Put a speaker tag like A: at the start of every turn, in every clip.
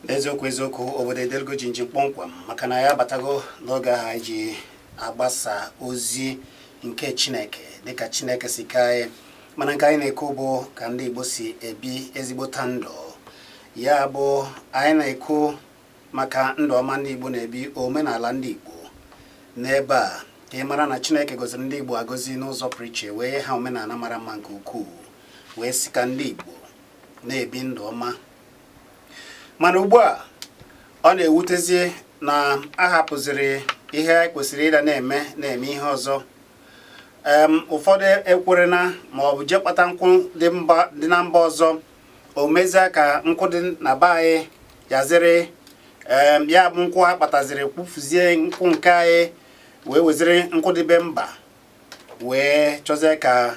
A: N'eziokwu eziokwu, obodo edelgo jinjin kpọmkwem, maka na ya abatago n'oge ahụ anyị ji agbasa ozi nke Chineke dịka Chineke si kee anyị. Mana nke anyị na-ekwu bụ ka ndị Igbo si ebi ezigbota ndụ. Ya bụ, anyị na-ekwu maka ndụ ọma ndị Igbo na-ebi, omenala ndị Igbo n'ebe a, ka ị mara na Chineke gọziri ndị Igbo agọzi n'ụzọ pụrụ iche, wee nye ha omenala mara mma nke ukwuu, wee sị ka ndị Igbo na-ebi ndụ ọma. Mana ugbu a, ọ na-ewutezi na a hapụziri ihe anyị kwesịrị ịda na-eme, na-eme ihe ọzọ. Ụfọdụ ekwerena ma ọ bụ jee kpata nkwụ dị mba dị na mba ọzọ, o mezie ka nkwụ dị na be anyị yaziri. Ya bụ nkwụ a kpataziri, kwufuzie nkwụ nke anyị, wee weziri nkwụ dị be mba, wee chọzie ka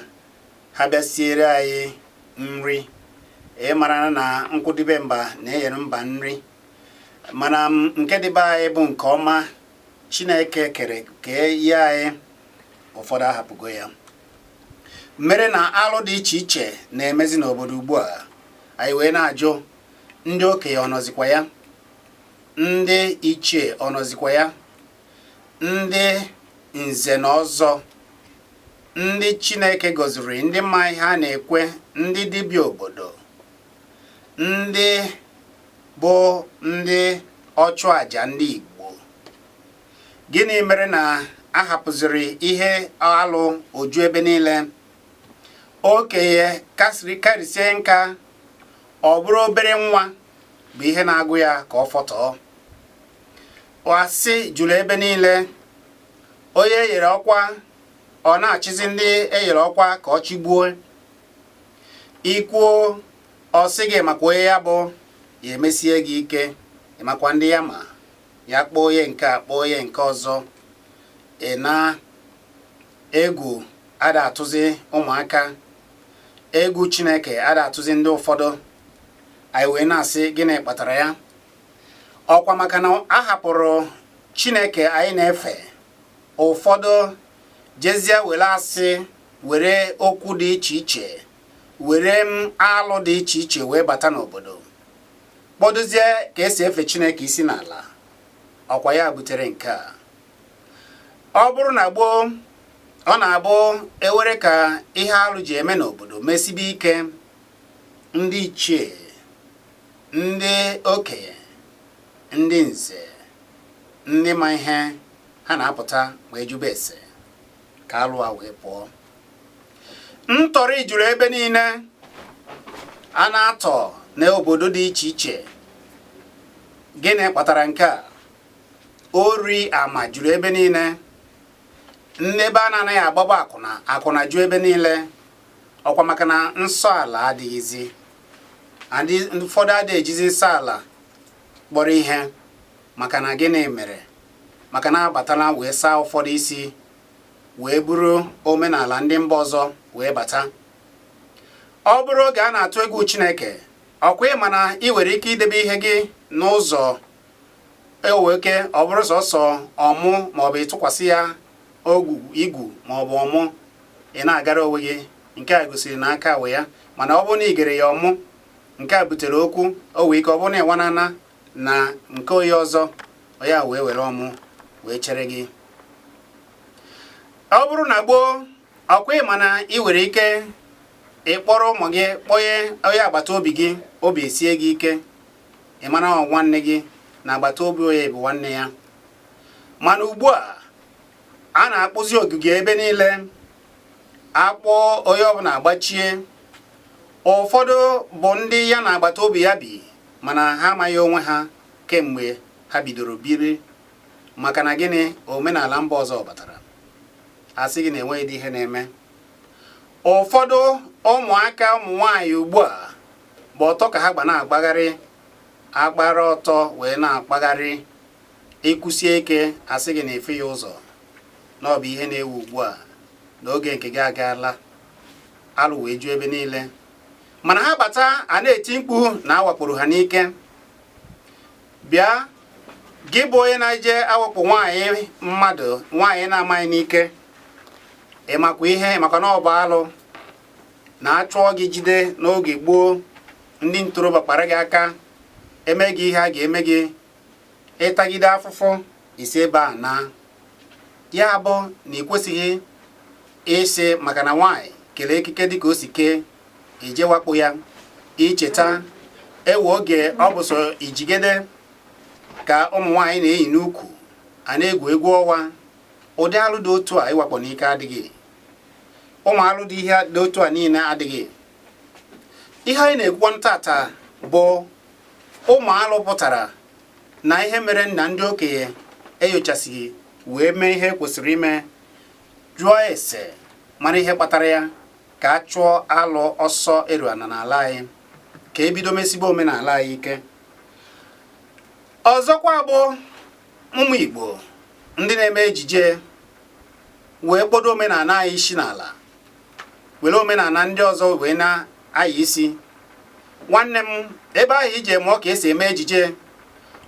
A: ha bịa siere anyị nri. Ị mara na nkwụ dị be mba na-enyere mba nri, mana nke dị be anyị bụ nke ọma Chineke kere kee ihe anyị. Ụfọdụ ahapụgo ya, mere na alụ dị iche iche na-emezi n'obodo ugbu a. Anyị wee na-ajụ, ndị okenye ọnọzikwa ya? Ndị ichie ọnọzikwa ya? Ndị nze na ọzọ, ndị Chineke gọziri, ndị ma ihe a na-ekwe, ndị dibịa obodo, ndị bụ ndị ọchụaja ndị Igbo, gịnị mere na a hapụziri ihe alụ oju ebe niile? Okenye kasịrị karịsie nka, ọ bụrụ obere nwa bụ ihe na-agụ ya ka ọ fọtọọ. Asị juru ebe niile. Onye e nyere ọkwa, ọ na-achịzi ndị e nyere ọkwa ka ọ chịgbuo. Ikwuo, ọ sị gị maka onye ya bụ, ya emesie gị ike, makwa ndị ya ma ya kpọọ onye nke a, kpọọ onye nke ọzọ. Ị na egwu ada atụzi ụmụaka, egwu Chineke ada atụzi ndị ụfọdụ. Anyị wee na-asị, gịnị kpatara ya? Ọkwa maka na a hapụrụ Chineke anyị na-efe. Ụfọdụ jezie were asị, were okwu dị iche iche, were alụ dị iche iche wee bata n'obodo, kpọdozie ka esi efe Chineke isi n'ala. Ọkwa ya butere nke a. Ọ bụrụ na gboo, ọ na-abụ ewere ka ihe alụ ji eme n'obodo mesibe ike, ndị ichie, ndị okenye, ndị nze, ndị ma ihe ha na-apụta wee jube ese ka alụ a wee pụọ. Ntọrị juru ebe niile a na-atọ n'obodo dị iche iche. Gịnị kpatara nke a? Ori ama juru ebe niile. N'ebe a na-anaghị agbagba akwụna, akwụna ju ebe niile. Ọkwa maka na nsọ ala adịghịzi. Ụfọdụ adịghị ejizi nsọ ala kpọrọ ihe. Maka na gịnị mere? Maka na abatala wee saa ụfọdụ isi, wee buru omenala ndị mba ọzọ wee bata. Ọ bụrụ oge a na-atụ egwu Chineke, ọkwa ịma na ị nwere ike idebe ihe gị n'ụzọ eweke, ọ bụrụ sọsọ ọmụ maọbụ ịtụkwasị ya ogwu igwu maọbụ ọmụ, ị na-agara onwe gị. Nke a gosiri na aka we ya. Mana ọ bụrụ na ị gere ya ọmụ, nke a butere okwu. O wee ike ọ bụrụ na ịwanana na nke onye ọzọ, onye a wee were ọmụ wee chere gị. Ọ bụrụ na gboo, ọkwa ịma na ị nwere ike ịkpọrọ ụmụ gị kpọnye onye agbata obi gị, obi esie gị ike, ị mara ọ nwanne gị na agbata obi onye bụ nwanne ya. Mana ugbu a, a na-akpụzi ogige ebe niile, akpọ onye ọbụla agbachie. Ụfọdụ bụ ndị ya na agbata obi ya bi, mana ha amaghị onwe ha kemgbe ha bidoro biri. Maka na gịnị? Omenala mba ọzọ batara, asị gị na enweghị dị ihe na-eme. Ụfọdụ ụmụaka ụmụ nwaanyị ugbu a bụ ọtọ ka ha gba na-agbagharị, agbara ọtọ wee na-akpagharị. Ịkwụsie ike, asị gị na efe ya ụzọ, na ọ bụ ihe na-ewu ugbu a, n'oge nke gị agaala. Alụ wee ju ebe niile. Mana ha bata, a na-eti mkpu na awakporo ha n'ike. Bịa, gị bụ onye na-eje awakpo nwaanyị mmadụ, nwaanyị na-amaghị n'ike, ịmakwa ihe, maka na ọ bụ alụ na-achụọ gị jide. N'oge gboo, ndị ntorobịa kpara gị aka. Eme gị ihe a ga-eme gị, ịtagide afụfụ isi ebe a na ya bụ na ị kwesịghị ịsị maka na nwaanyị kelee ekike dịka o si kee ije wakpo ya. Icheta ewe oge ọ bụ sọ ijigede ka ụmụ nwaanyị na-eyi n'ukwu a na-egwu egwu ọnwa. Ụdị alụ dị otu a ịwakpo n'ike adịghị, ụmụ alụ dị ihe dị otu a niile adịghị. Ihe anyị na-ekwukwa tata bụ ụmụ alụ pụtara na ihe mere na ndị okenye enyochasịghị wee mee ihe kwesịrị ime, jụọ ese mara ihe kpatara ya, ka a chụọ alụ ọsọ eru ana n'ala anyị, ka ebido mesigbo omenala anyị ike. Ọzọkwa bụ ụmụ Igbo ndị na-eme ejije wee kpodo omenala anyị isi n'ala, were omenala ndị ọzọ wee na-aya isi. Nwanne m, ebe ahụ iji mụọ ka esi eme ejije,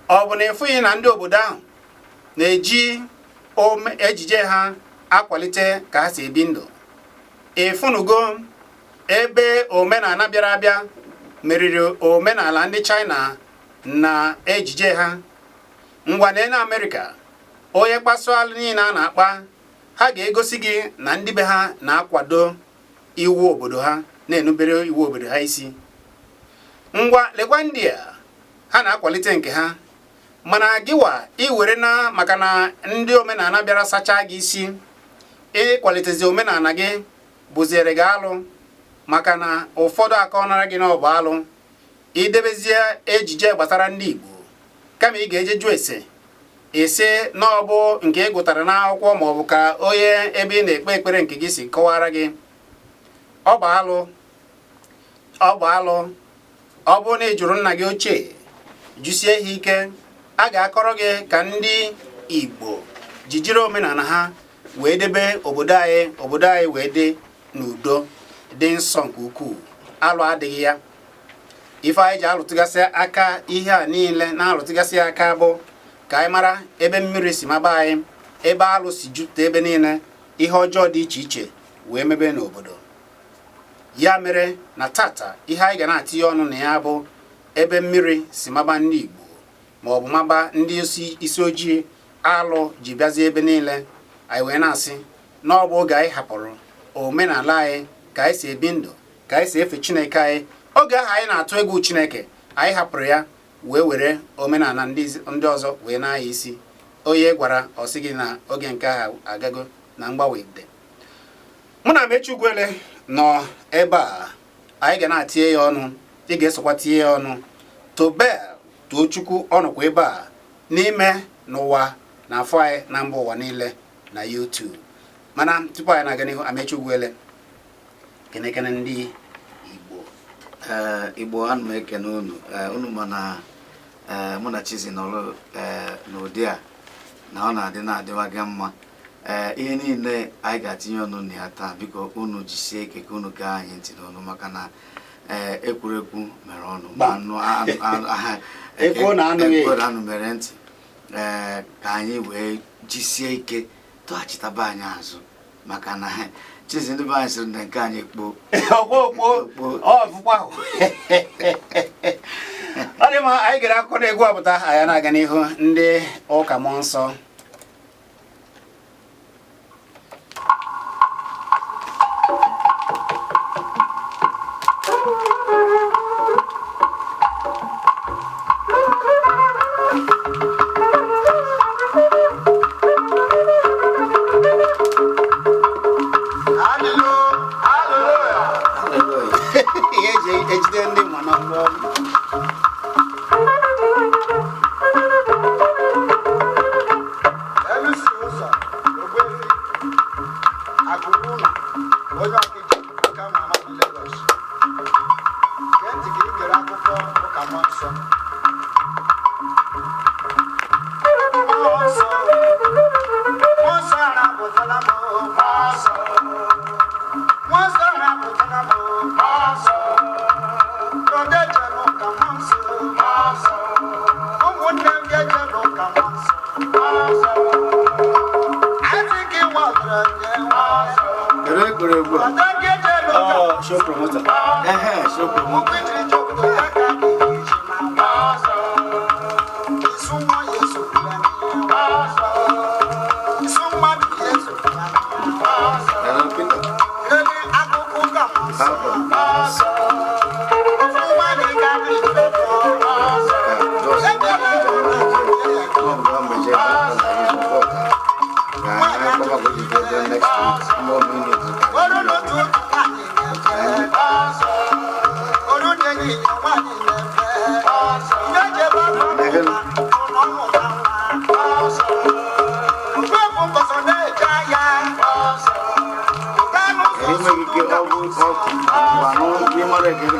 A: ọ bụ na ịfụghị na ndị obodo ahụ na-eji ejije ha akwalite ka ha si ebi ndụ? Ịfụnugo ebe omenala bịara abịa meriri omenala ndị China na ejije ha? Ngwa na Amerịka, onye kpasu alụ niile a na-akpa, ha ga-egosi gị na ndị be ha na-akwado iwu obodo ha, na-enubere iwu obodo ha isi. Ngwa lekwa ndị a, ha na-akwalite nke ha. Mana gịwa iwere na maka na ndị omenala bịara sachaa gị isi, ịkwalitezi omenala gị bụziere gị alụ, maka na ụfọdụ akọnara gị na ọ bụ alụ. Idebezie ejije gbasara ndị Igbo, kama ị ga-eje jụ ese ese na ọ bụ nke ị gụtara n'akwụkwọ ma ọ bụ ka onye ebe ị na-ekpe ekpere nke gị si kọwara gị, ọ bụ alụ, ọ bụ alụ. Ọ bụrụ na ị jụrụ nna gị ochie jụsie ha ike, a ga-akọrọ gị ka ndị Igbo ji jiri omenala ha wee debe obodo anyị, obodo anyị wee dị n'udo, dị nsọ nke ukwuu. Alụ adịghị ya. Ife anyị ji alụtụgasị aka ihe a niile na-alụtụgasị aka bụ ka anyị mara ebe mmiri si maba anyị, ebe alụ si jupụta ebe niile, ihe ọjọọ dị iche iche wee mebe n'obodo. Ya mere na tata ihe anyị ga na-atinye ọnụ na ya bụ ebe mmiri si maba ndị Igbo ma ọ bụ maba ndị isi ojii, alụ ji bịazie ebe niile. Anyị wee na-asị na ọ bụ oge anyị hapụrụ omenala anyị, ka anyị si ebi ndụ, ka anyị si efe Chineke anyị. Oge ahụ anyị na-atụ egwu Chineke, anyị hapụrụ ya wee were omenala ndị ọzọ wee na-aya isi. Onye gwara ọ sị gị na oge nke ahụ agago na mgbanwe dị. Mụ na Amechi Ugwuele nọ ebe a, anyị ga na-atinye ya ọnụ, ị ga-esokwa tinye ya ọnụ. Tobel Tochukwu ọ nọkwa ebe a n'ime n'ụwa na afọ anyị na mba ụwa niile na YouTube. Mana tupu anyị na-aga n'ihu, Amechi Ugwuele, kenekene ndị Igbo.
B: Igbo, ana m ekene unu. Unu ma na mụ na Chizzy nọrọ n'ụdị a na ọ na-adị na-adịwaga mma. Ihe niile anyị ga-atinye ọnụ na ya taa, biko unu jisie ike ka unu gaa anyị ntị n'ọnụ, maka na ekwurekwu mere ọnụ,
A: ekwuo
B: na anụ mere ntị. Ka anyị wee jisie ike tọghachitaba anyị azụ, maka na Chizzy, ndị be anyị sịrị na nke anyị kpoo.
A: Ọ dị mma, anyị gere akụkọ na egwu apụta, anyị na-aga n'ihu ndị ụka mmụọ nsọ. Ejide ndị nwa n'ọgbọ.
C: Elusi ụzọ Ogbuefi Akụrụ onye Ọkịja nke ama ama na Lagos. Gee ntị ka ị gere akụkọ ụka mmụọ nsọ. Mmụọ nsọ, mmụọ nsọ arapụtala m, mmụọ nsọ. Mmụọ nsọ arapụtala m, mmụọ nsọ. Brọda ejela ụka mmụọ nsọ, mmụọ nsọ. Ụmụnne m ga-ejela ụka mmụọ nsọ, mmụọ nsọ. Asị gị nwadoro nye mmụọ nsọ.
B: Kedu egwuregwu a?
C: Brọda ga-ejela ụka
A: Oh, show promoter.
B: Ehe, show promoter.
C: Ụkwụ ijiri chọpụta ya ka gị ji ma mmụọ nsọ.
B: Ngwanụ, gị mara ekele.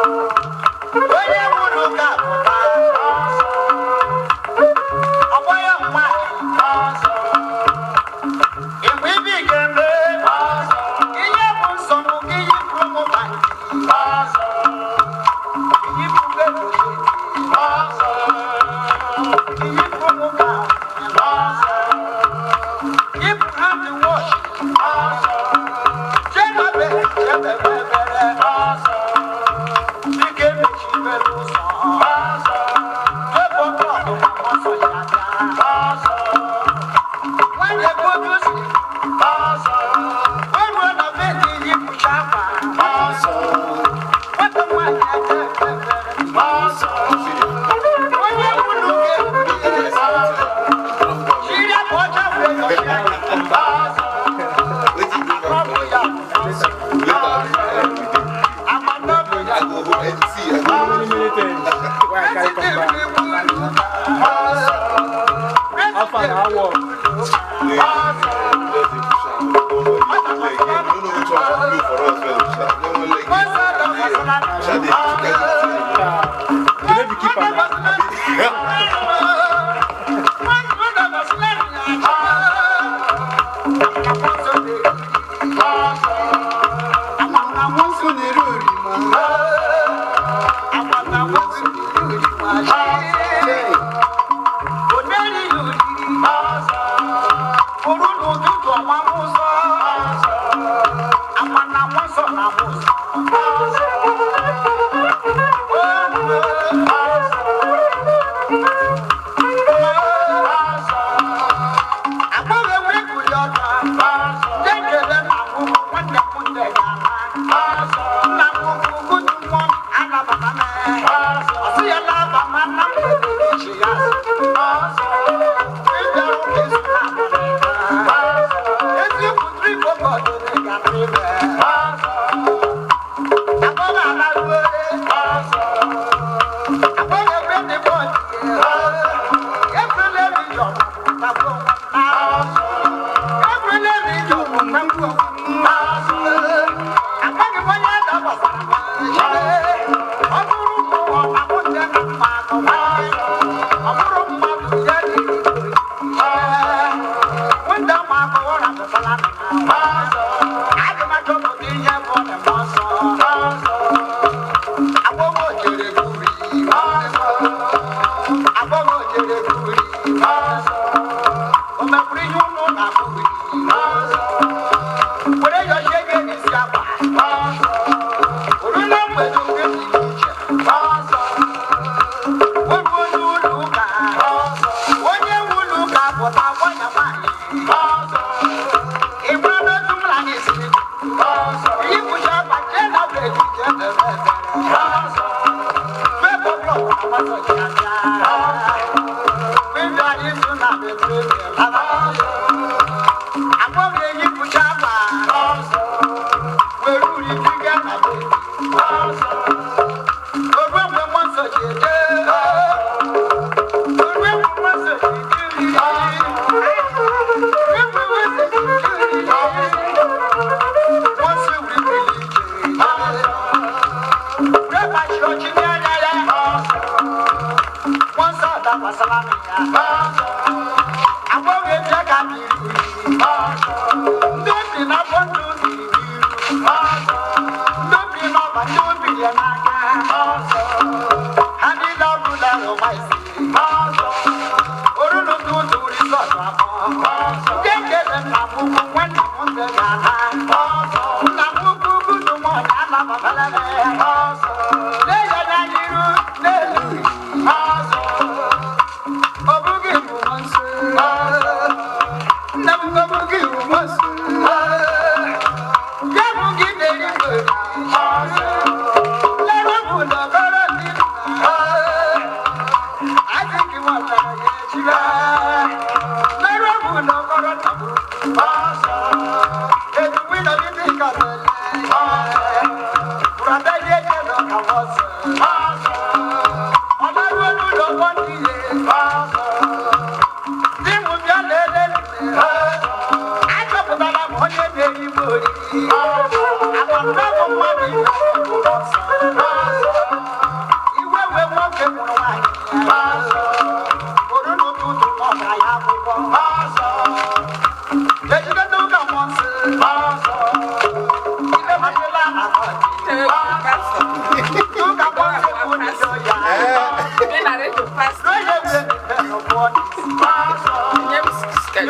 C: Onye nwụrụ ka pụta ọgbọ ya mmadụ. Igwe ibi ga-eme ihe bụ nsọ bụ gị yipụrụ m panti, yipụ ego, yipụ m ka yipụ hand wash, jebe jebe bebere dịka emechibere ụzọ ebe ọkụ ma ọsọ ya bịa. Nwanne kotu si weruo na bedi yipụcha akwa. Nwata nwaanyị aka ekpebere onye nwụrụ ga-ebuli jiri akwa ọcha wee yọchie ya. Ọ bụ ya agbata obi ya.
D: Many, many things. Why I carry come back. How far now? Work. You no be keeper now.
A: Nsọ na-eri orima.
C: Onye wulu ka pụta gwanya nwaanyị ịgba n'otu mụla n'isi yipụcha akwa jee na bedi jee bebe ebere bebe blọk agbata ji abịa bebe anyị so na bebe agbọghọ eyipụcha akwa were uri diga na bedi oruo mgbe mmụọ nsọ ji eje, oruo mgbe mmụọ nsọ ji ejeri. Ha niile ọbụla ụwa isi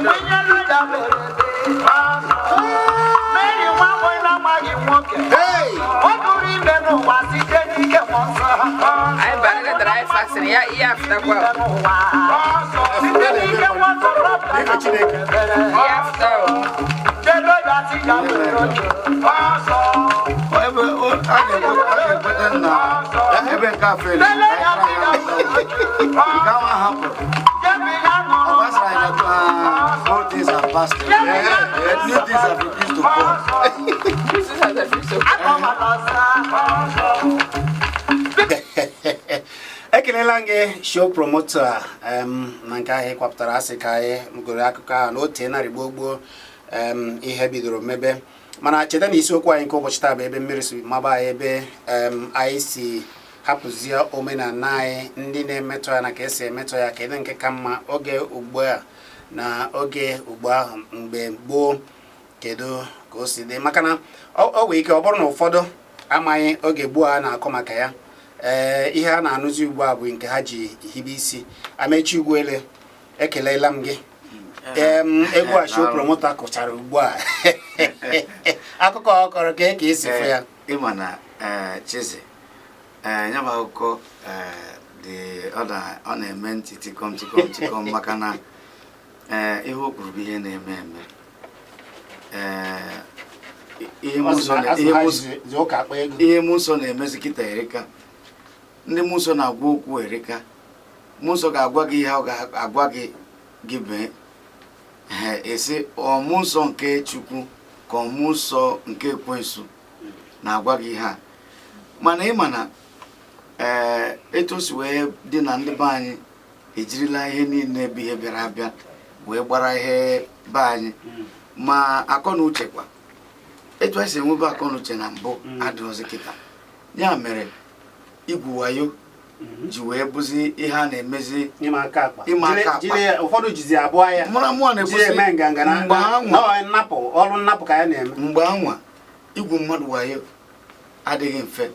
C: Mary nwa agbọghọ na-amaghị nwoke.
A: Hey!
C: Ọ pụrụ ime n'ụwa site n'ike mmụọ nsọ.
E: Anyị bara dry fasting ya ihe afụtakwa
C: Ime n'ụwa site n'ike mmụọ nsọ.
A: Ife Chineke.
E: Ihe afụta o.
C: Jelo ya si ya were oche.
B: Ebe a ga-ekweta na ebe nke a fere
C: Lele ya si ya were oche.
B: nke ahụ hapụrụ.
C: Jebi ya
B: Ọ
C: nụrụ.
B: gbasara anyị na old things are passed away, new things have refused to come.
E: Jesus has refused to
C: Akọwala ọsọ.
A: Ekelela m gị, show promoter na nke ahụ ịkwapụtara asị ka anyị gụrụ akụkọ ahụ na ote narị gboo gboo ihe bidoro mebe. Mana cheta na isiokwu anyị nke ụbọchị taa bụ ebe mmiri si maba anyị, ebe anyị si hapụzie omenala anyị, ndị na-emetọ ya na ka esi emetọ ya. Kedu nke ka mma, oge ugbu a na oge ugbu ahụ mgbe gboo? Kedu ka o si dị? Maka na ọ nwee ike ọ bụrụ na ụfọdụ amaghị oge gboo a na-akọ maka ya. Ee, ihe a na-anụzi ugbu a bụ nke ha ji hibe isi. Amechi Ugwuele, ekelela m gị. Egwu a show promoter kụchara ugbu a, akụkọ ọ kọrọ, ka esi fụ ya?
B: Ịma na ee, Chizi, ee, ya bụ akụkọ ee, dị ọ na-eme ntị tịkọm tịkọm tịkọm, maka na ee, ihe o kwuru bụ ihe na-eme eme. Ee, ihe
A: Ọ sị
B: mmụọ
A: na-
B: na
A: asị
B: ihe
A: ha
B: mmụọ
A: ji ụka akpa ego.
B: Ihe mmụọ nsọ na-emezi kịta erika. Ndị mmụọ nsọ na-agwa okwu erika. Mmụọ nsọ ga-agwa gị ihe ọ ga-agwa gị, gị mee. Ee, esi ọ mmụọ nsọ nke Chukwu ka ọ mmụọ nsọ nke ekwensu na-agwa gị ihe a? Mana ịma na ee, etu o si wee dị na ndị be anyị ejirila ihe niile bụ ihe bịara abịa wee gbara ihe be anyị, ma akọ na uche kwa, etu anyị si enwebe akọ na uche na mbụ adịghịzị kịta. Ya mere igwu wayo ji wee bụzi ihe a na-emezi.
A: Ịma aka akpa.
B: Ịma aka akpa.
A: Jiri ụfọdụ jizi abụọ ya
B: mụra mụa
A: jiri
B: na-ekwusi
A: eme nganga na
B: mgbe anwa
A: na ọ nnapụ ọrụ nnapụ ka ya na-eme.
B: Mgbe anwa, igwu mmadụ wayo adịghị mfe,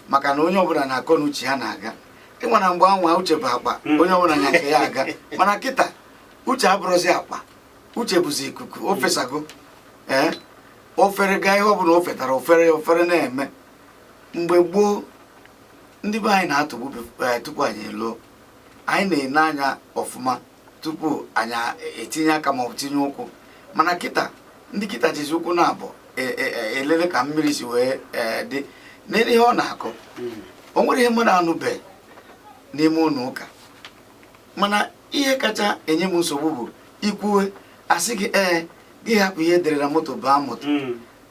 B: maka na onye ọbụla na-akọ na uche ya na-aga. Ịnwa na mgbe anwa, uche bụ akpa, onye ọbụla nya nke ya aga. Mana kịta, uche abụrụzi akpa, uche bụzi ikuku o fesago. Ee, ofere gaa, ihe ọbụla o fetara ofere ofere na-eme. Mgbe gboo, ndị be anyị na-atọgbu tupu anyị elụọ. Anyị na-ene anya ọfụma tupu anyị etinye aka maọbụ tinye ụkwụ. Mana kịta, ndị kịta jizi ụkwụ na-abụ elele ka mmiri si wee dị n'elu ihe ọ na-akọ. O nwere ihe mmadụ anụbe n'ime ụlọ ụka. Mana ihe kacha enye m nsogbu bụ ikwuwe, asị gị, ee, gị hapụ ihe edere na moto baa moto.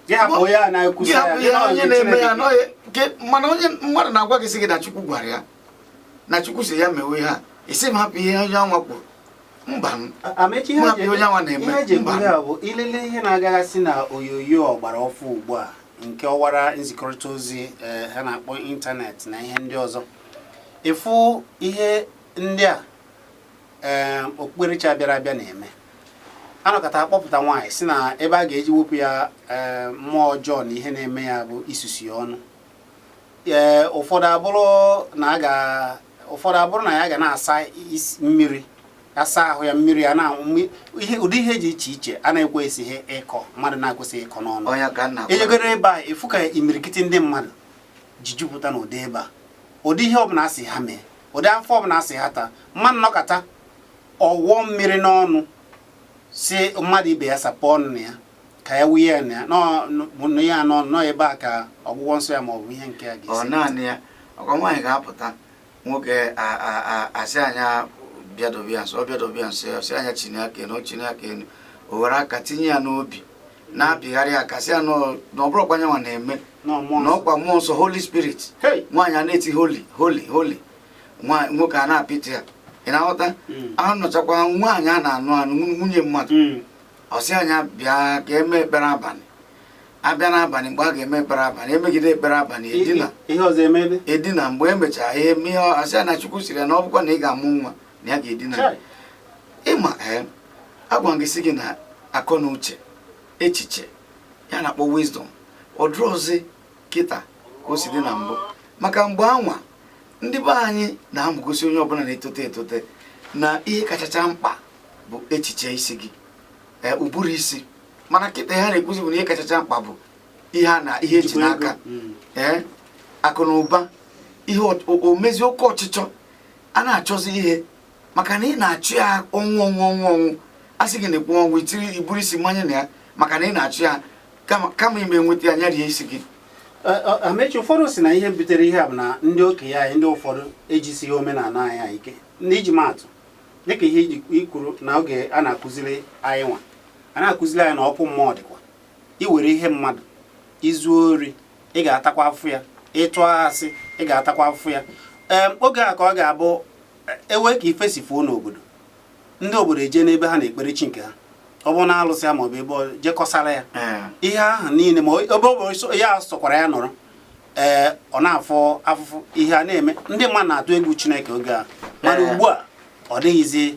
A: Gị hapụ onye a na-ekwusa
B: Gị
A: ya.
B: hapụ ihe onye na-eme ya mana onye mmadụ na-agwa gị, sị gị na Chukwu gwara ya, na Chukwu si ya mewe ihe a, isi m hapụ ihe onye anwa kwuru. Mba m.
A: Amechi, ihe
B: Mụ hapụ ihe onye anwa na-eme.
A: ihe eji
B: Mba.
A: ekwu ya bụ ilele ihe na-agaghasị na onyonyo ọgbara ọfụ ugbu a nke ọwara nzikọrịta ozi ha na-akpọ ịntanetị na ihe ndị ọzọ, ịfụ ihe ndị a okpukperechi a bịara abịa na-eme. Anọkọta akpọpụta nwaanyị si na ebe a ga-eji wepụ ya mmụọ ọjọọ na ihe na-eme ya bụ isusu ya ọnụ. Ee, ụfọdụ abụrụ na a ga ụfọdụ abụrụ na ya ga na-asa isi mmiri, asa ahụ ya mmiri ya na ihe ụdị ihe dị iche iche a na-ekwesịghị ịkọ, mmadụ na-akwesịghị ịkọ n'ọnụ.
B: Ọnya ka nna.
A: Ejegoro ebe a, ịfụ ka imirikiti ndị mmadụ ji jupụta n'ụdị ebe a. Ụdị ihe ọbụla asị ha mee, ụdị afọ ọbụla asị ha taa, mmadụ nọkọta ọwụọ mmiri n'ọnụ, si mmadụ ibe ya sapụ ọnụ na ya ka ya wunye ya na ya nọ ya nọ nọ ebe a ka ọgwụgwọ nsọ ya maọbụ ihe nke ya
B: Ọ
A: ga-esi.
B: Naanị ya ọkwa nwaanyị ga-apụta, nwoke asị anya bịadobe ya nso, ọ bịadobe ya nso, ya sị anya chinye aka enu, o chinye aka enu, o were aka tinye ya n'obi na-apịgharị aka, sị ya na ọ bụrụkwa nyanwa na-eme
A: Nọ mmụọ
B: na
A: nsọ.
B: Ọkwa mmụọ nsọ, Holy Spirit.
A: Hey!
B: Nwaanyị a na-eti "Holy, holy, holy", nwoke a na-apịtị ya. Ị na-aghọta?
A: Mm.
B: A nọchakwa nwaanyị a na-anụ anụ, nwunye mmadụ, ọ sị anya bịa ka eme ekpere abalị. Abịa n'abalị, mgbe a ga-eme ekpere abalị, emegide ekpere abalị, edina.
A: Ihe ọzọ emebe.
B: Edina. Mgbe emechara ihe ihe, asị ya na Chukwu siri ya na ọ bụkwa na ị ga-amụ nwa, na ya ga-edina.
A: Chai.
B: Ịma, ee, agwa m gị sị gị na akọ na uche, echiche ya na-akpọ wisdom, ọ dụrọzi kịta ka o si dị na mbụ. Maka mgbe anwa, ndị be anyị na-amụgosi onye ọbụla na-etote etote na ihe kachacha mkpa bụ echiche isi gị. Ụbụrụ isi. Mana kịta, ihe a na-ekwuzi bụ na ihe kachacha mkpa bụ ihe a na ihe eji
A: Njikwa ego.
B: n'aka, ee, akụ na ụba, ihe o mezi oke ọchịchọ a na-achọzi ihe, maka na ị na-achụ ya ọnwụ, ọnwụ, ọnwụ, ọnwụ. A sị gị na-ekwu ọnwụ, itiri iburu isi mmanya na ya, maka na ị na-achụ ya kama kama ime nweta ya, nyarie isi gị.
A: Amechi, ụfọdụ si na ihe butere ihe a bụ na ndị okenye anyị, ndị ụfọdụ ejisighị omenala anyị a ike. Ndị iji maatụ, dịka ihe iji ikwuru na oge a na-akụziri anyị nwa, a na-akụziri anyị na ọkụ mmụọ dịkwa. Iwere ihe mmadụ, izuo ori, ị ga-atakwa afụ ya. Ịtụ asị, ị ga-atakwa afụ ya. Ee, oge a ka ọ ga-abụ ewe ka ife si fuo n'obodo, ndị obodo eje n'ebe ha na-ekpere chi nke ha, ọ bụrụ na alụsị ya maọbụ ebe ọ jekọsara ya ihe ahụ niile, ma ebe ọ bụ ya sọkwara ya nọrọ, ee, ọ na-afọ afụfụ. Ihe a na-eme, ndị mmadụ na-atụ egwu Chineke oge a, mana ugbu a ọ dịghịzi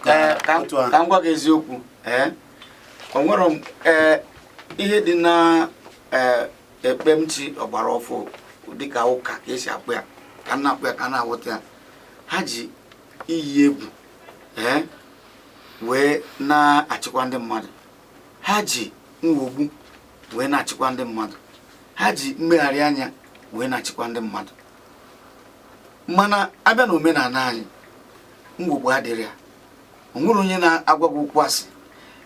B: Ee,
A: ka
B: ka
A: otu ahụ.
B: Ka m gwa gị eziokwu, ee, o nwere m, ee, ihe dị na, ee, ekpemchi ọgbara ọfụ, dịka ụka ka esi akpụ ya, ka m na-akpụ ya, ka a na-aghọta ya, ha ji iyi egwu, ee, wee na-achịkwa ndị mmadụ. Ha ji mwogbu wee na-achịkwa ndị mmadụ. Ha ji mmegharị anya wee na-achịkwa ndị mmadụ. Mana abịa na omenala anyị, mwogbu adịrị ya. O nwere onye na-agwa gị okwu asị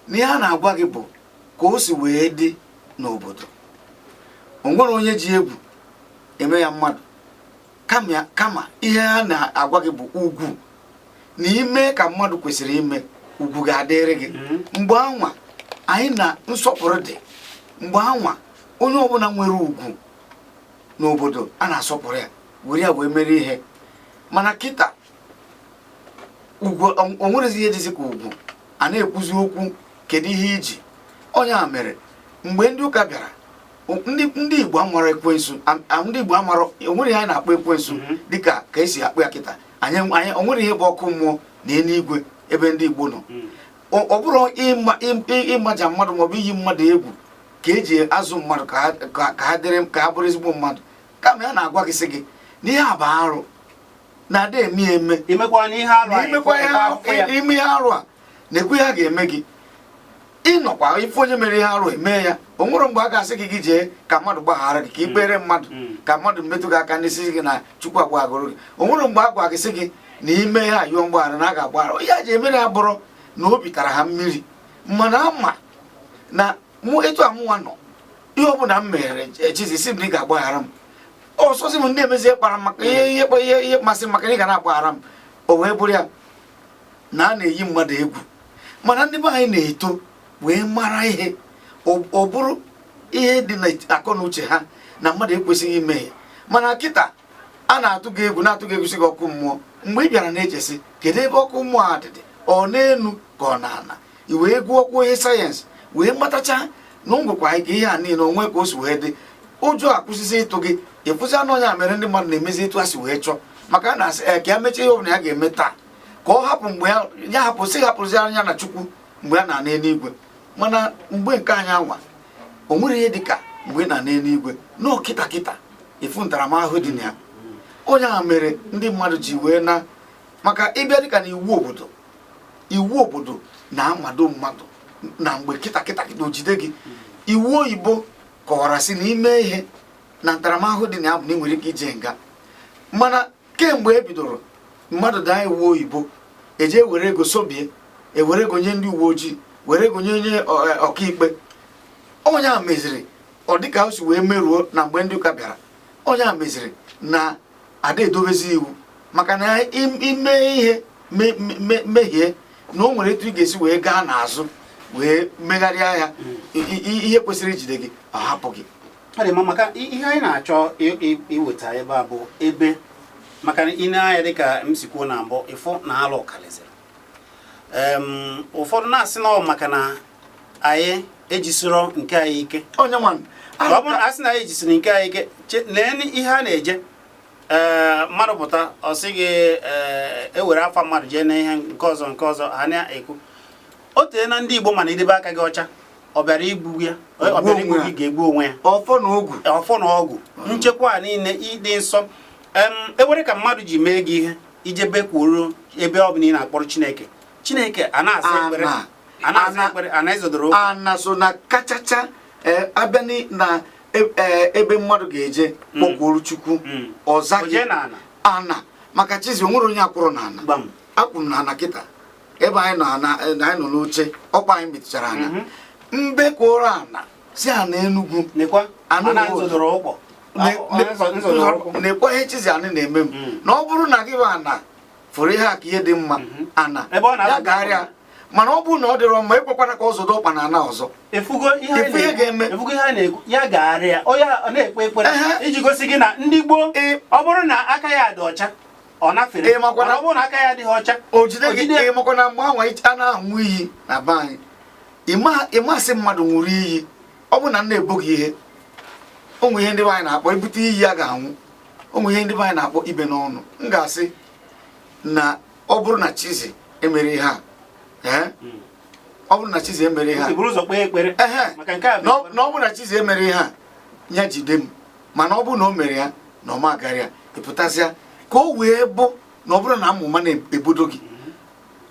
B: na ihe a na-agwa gị bụ ka o si wee dị n'obodo. O nwere onye ji egwu eme ya mmadụ, kama kama ihe a na-agwa gị bụ ugwu na ime ka mmadụ kwesịrị ime, ugwu ga-adịrị gị. Mgbe anwa anyị na nsọpụrụ dị, mgbe anwa onye ọbụla nwere ugwu n'obodo, a na-asọpụrụ ya, were ya wee mere ihe. Mana kịta, ugwu o nwerezi ihe dịzị ka ugwu a na-ekwuzi okwu. Kedu ihe iji onye a mere? Mgbe ndị ụka bịara, ndị Igbo amara ekwensu, ndị Igbo amara, onwere ihe anyị na-akpọ ekwensu dịka ka esi akpọ ya kịta. Anyị onwere ihe bụ ọkụ mmụọ na eluigwe ebe ndị Igbo nọ. Ọ bụrụ ịmaja mmadụ maọbụ iyi mmadụ egwu ka eji azụ mmadụ ka ha dịrị, ka ha bụrụ ezigbo mmadụ, kama ya na-agwa gị, sị gị na ihe a bụ arụ, na-ada eme eme.
A: Imekwa n'ihe arụ
B: na
A: anyị,
B: imekwa ihe
A: ịta afụfụ ya.
B: Ime ihe arụ a na-ekwe, ihe a ga-eme gị, ịnọkwa ife onye mere ihe arụ eme ya. O nwere mgbe a ga-asị gị, gị jee ka mmadụ gbaghara gị, ka ị kpere mmadụ, ka mmadụ metụ gị aka n'isi gị na Chukwu agbaghara gị. O nwere mgbe a gwa gị, sị gị na ime ha yọọ mgbaghara na a ga-agbaghara. Ihe a ji emere ya bụrụ na obi tara ha mmiri, mana ama na mụ etu a mụnwa nọ, ihe ọbụla m mere, echizi si m na ị ga-agbaghara m ọsọzi m, ndị emezie kpara m maka ihe masị m, maka na ị ga na-agbaghara m. O wee bụrụ ya na a na-eyi mmadụ egwu, mana ndị be anyị na-eto wee mara ihe. Ọ bụrụ ihe dị na akọ na uche ha na mmadụ ekwesịghị ime ya. Mana kịta, a na-atụ gị egwu, na-atụ gị egwu, sị gị ọkụ mmụọ. Mgbe ị bịara na-echesi kedu ebe ọkụ mmụọ a dịdị, ọ n'elu ka ọ na-ana, i wee gụọ kwuo ihe sayensị wee matacha na ngwekwa anyị ka ihe a niile onwe ka o si wee dị, ụjọ akwụsịsị ịtụ gị. Ịkwụsị anụ ọnya mere ndị mmadụ na-emezi etu ha si wee chọọ, maka a na-asị, ee, ka ya mechaa ihe ọbụla ya ga-eme taa, ka ọ hapụ mgbe ya ya hapụ, sị hapụrụzi anya na Chukwu mgbe ya na-ana eluigwe. Mana mgbe nke anyị anwa, o nwere ihe dịka mgbe ị na-ana eluigwe nọọ kịta kịta, ịfụ ntaramahụhụ dị na ya. Onye ahụ mere ndị mmadụ ji wee na maka ịbịa dịka na iwu obodo, iwu obodo na-amado mmadụ na mgbe kịta kịta kịta o jide gị. Iwu oyibo kọwara sị na ime ihe na ntaramahụhụ dị na ya bụ na ị nwere ike ije nga. Mana kemgbe e bidoro mmadụ daa iwu oyibo, eje were ego sobie, ewere ego nye ndị uwe ojii, were ego nye onye ọkaikpe. Onye a meziri ọ dịka o si wee meruo na mgbe ndị ụka bịara. Onye a meziri na ada edobezi iwu, maka na ime ihe mehie na o nwere etu ị ga-esi wee gaa n'azụ wee megharịa ya, ihe kwesịrị ijide gị, ọ hapụ gị.
A: Ọ dị mma, maka ihe anyị na-achọ iweta ebe a bụ ebe, maka na ị na-anya dịka m si kwuo na mbụ, ịfụ na alụ karịzịrị. Ụfọdụ na-asị na ọ maka na anyị ejisiro nke anyị ike.
B: Onye nwa.
A: Ọ bụrụ na a sị na anyị ejisiri nke anyị ike, lee ihe a na-eje, ee, mmadụ pụta, ọ sị gị, ee, ewere afa mmadụ jee n'ihe nke ọzọ, nke ọzọ ha na-ekwu. O tee na ndị Igbo, mana idebe aka gị ọcha, ọ bịara igbu ya, ọ bịara igbu gị, ga-egbu onwe ya.
B: Ọfọ na ogwu.
A: Ọfọ na ọgwụ nchekwa a niile, ịdị nsọ, ewere ka mmadụ ji mee gị ihe, ijebe kwuru ebe ọ bụla ị na-akpọrọ Chineke, Chineke a na-asa ekpere.
B: Ana.
A: A na-aza ekpere, ana ịzọdoro ụkwụ.
B: Ana so na kachacha abịa na ebe mmadụ ga-eje kpọkwuru Chukwu, ọza
A: O
B: gị.
A: jee n'ana.
B: Ana, maka Chizi, o nwere onye akwụrụ n'ana.
A: Gbam.
B: Akwụ m n'ana kịta ebe anyị nọ ana, anyị nọ n'oche, ọkpa anyị metụchara ana. Mbe kwụrụ ana si ana Enugwu.
A: Nekwa
B: Anụ
A: ana
B: ụwa.
A: nzọdoro ụkwụ. Nzọdoro ụkwụ.
B: Na-ekwe ihe Chizi anị na-eme m na ọ bụrụ na gị bụ ana fụrụ ihe a ka ihe dị mma, ana
A: Ebe ọ na-azọdo
B: ya gagharịa. Mana ọ bụrụ na ọ dịrọ mma, ekwekwana ka ọ zọdo ọkpa na ana ọzọ.
A: Efugo ihe anyị
B: Efu ihe
A: na-ekwu.
B: ga-eme.
A: Efugo ihe a na-ekwu, ya gagharịa, onye ọ na-ekpe ekpere iji gosi gị na ndị gboo, ọ bụrụ na aka ya dị ọcha, ọ nafere. Mana ọ bụrụ na aka ya adịghị ọcha,
B: o jide
A: o
B: gị.
A: jide.
B: Ị makwa na mgbe anwa a na-aṅụ iyi na be anyị, ịmasị mmadụ ṅụrụ iyi, ọ bụ na nna ebo gị ihe. O nwe ihe ndị be anyị na-akpọ ebute iyi a ga-anwụ. O nwe ihe ndị be anyị na-akpọ ibe n'ọnụ. M ga-asị na ọ bụrụ na Chizi emere ihe a, ọ bụrụ na Chizi emere ihe a,
A: Ntị buru ụzọ kpee ekpere. Maka nke a bụ ekpere.
B: Na ọ bụrụ na Chizi emere ihe a, ya jide m. Mana ọ bụrụ na o mere ya na ọ ma agara ya, ịpụtasịa ka o wee bụ na ọ bụrụ na amụma na-ebodo gị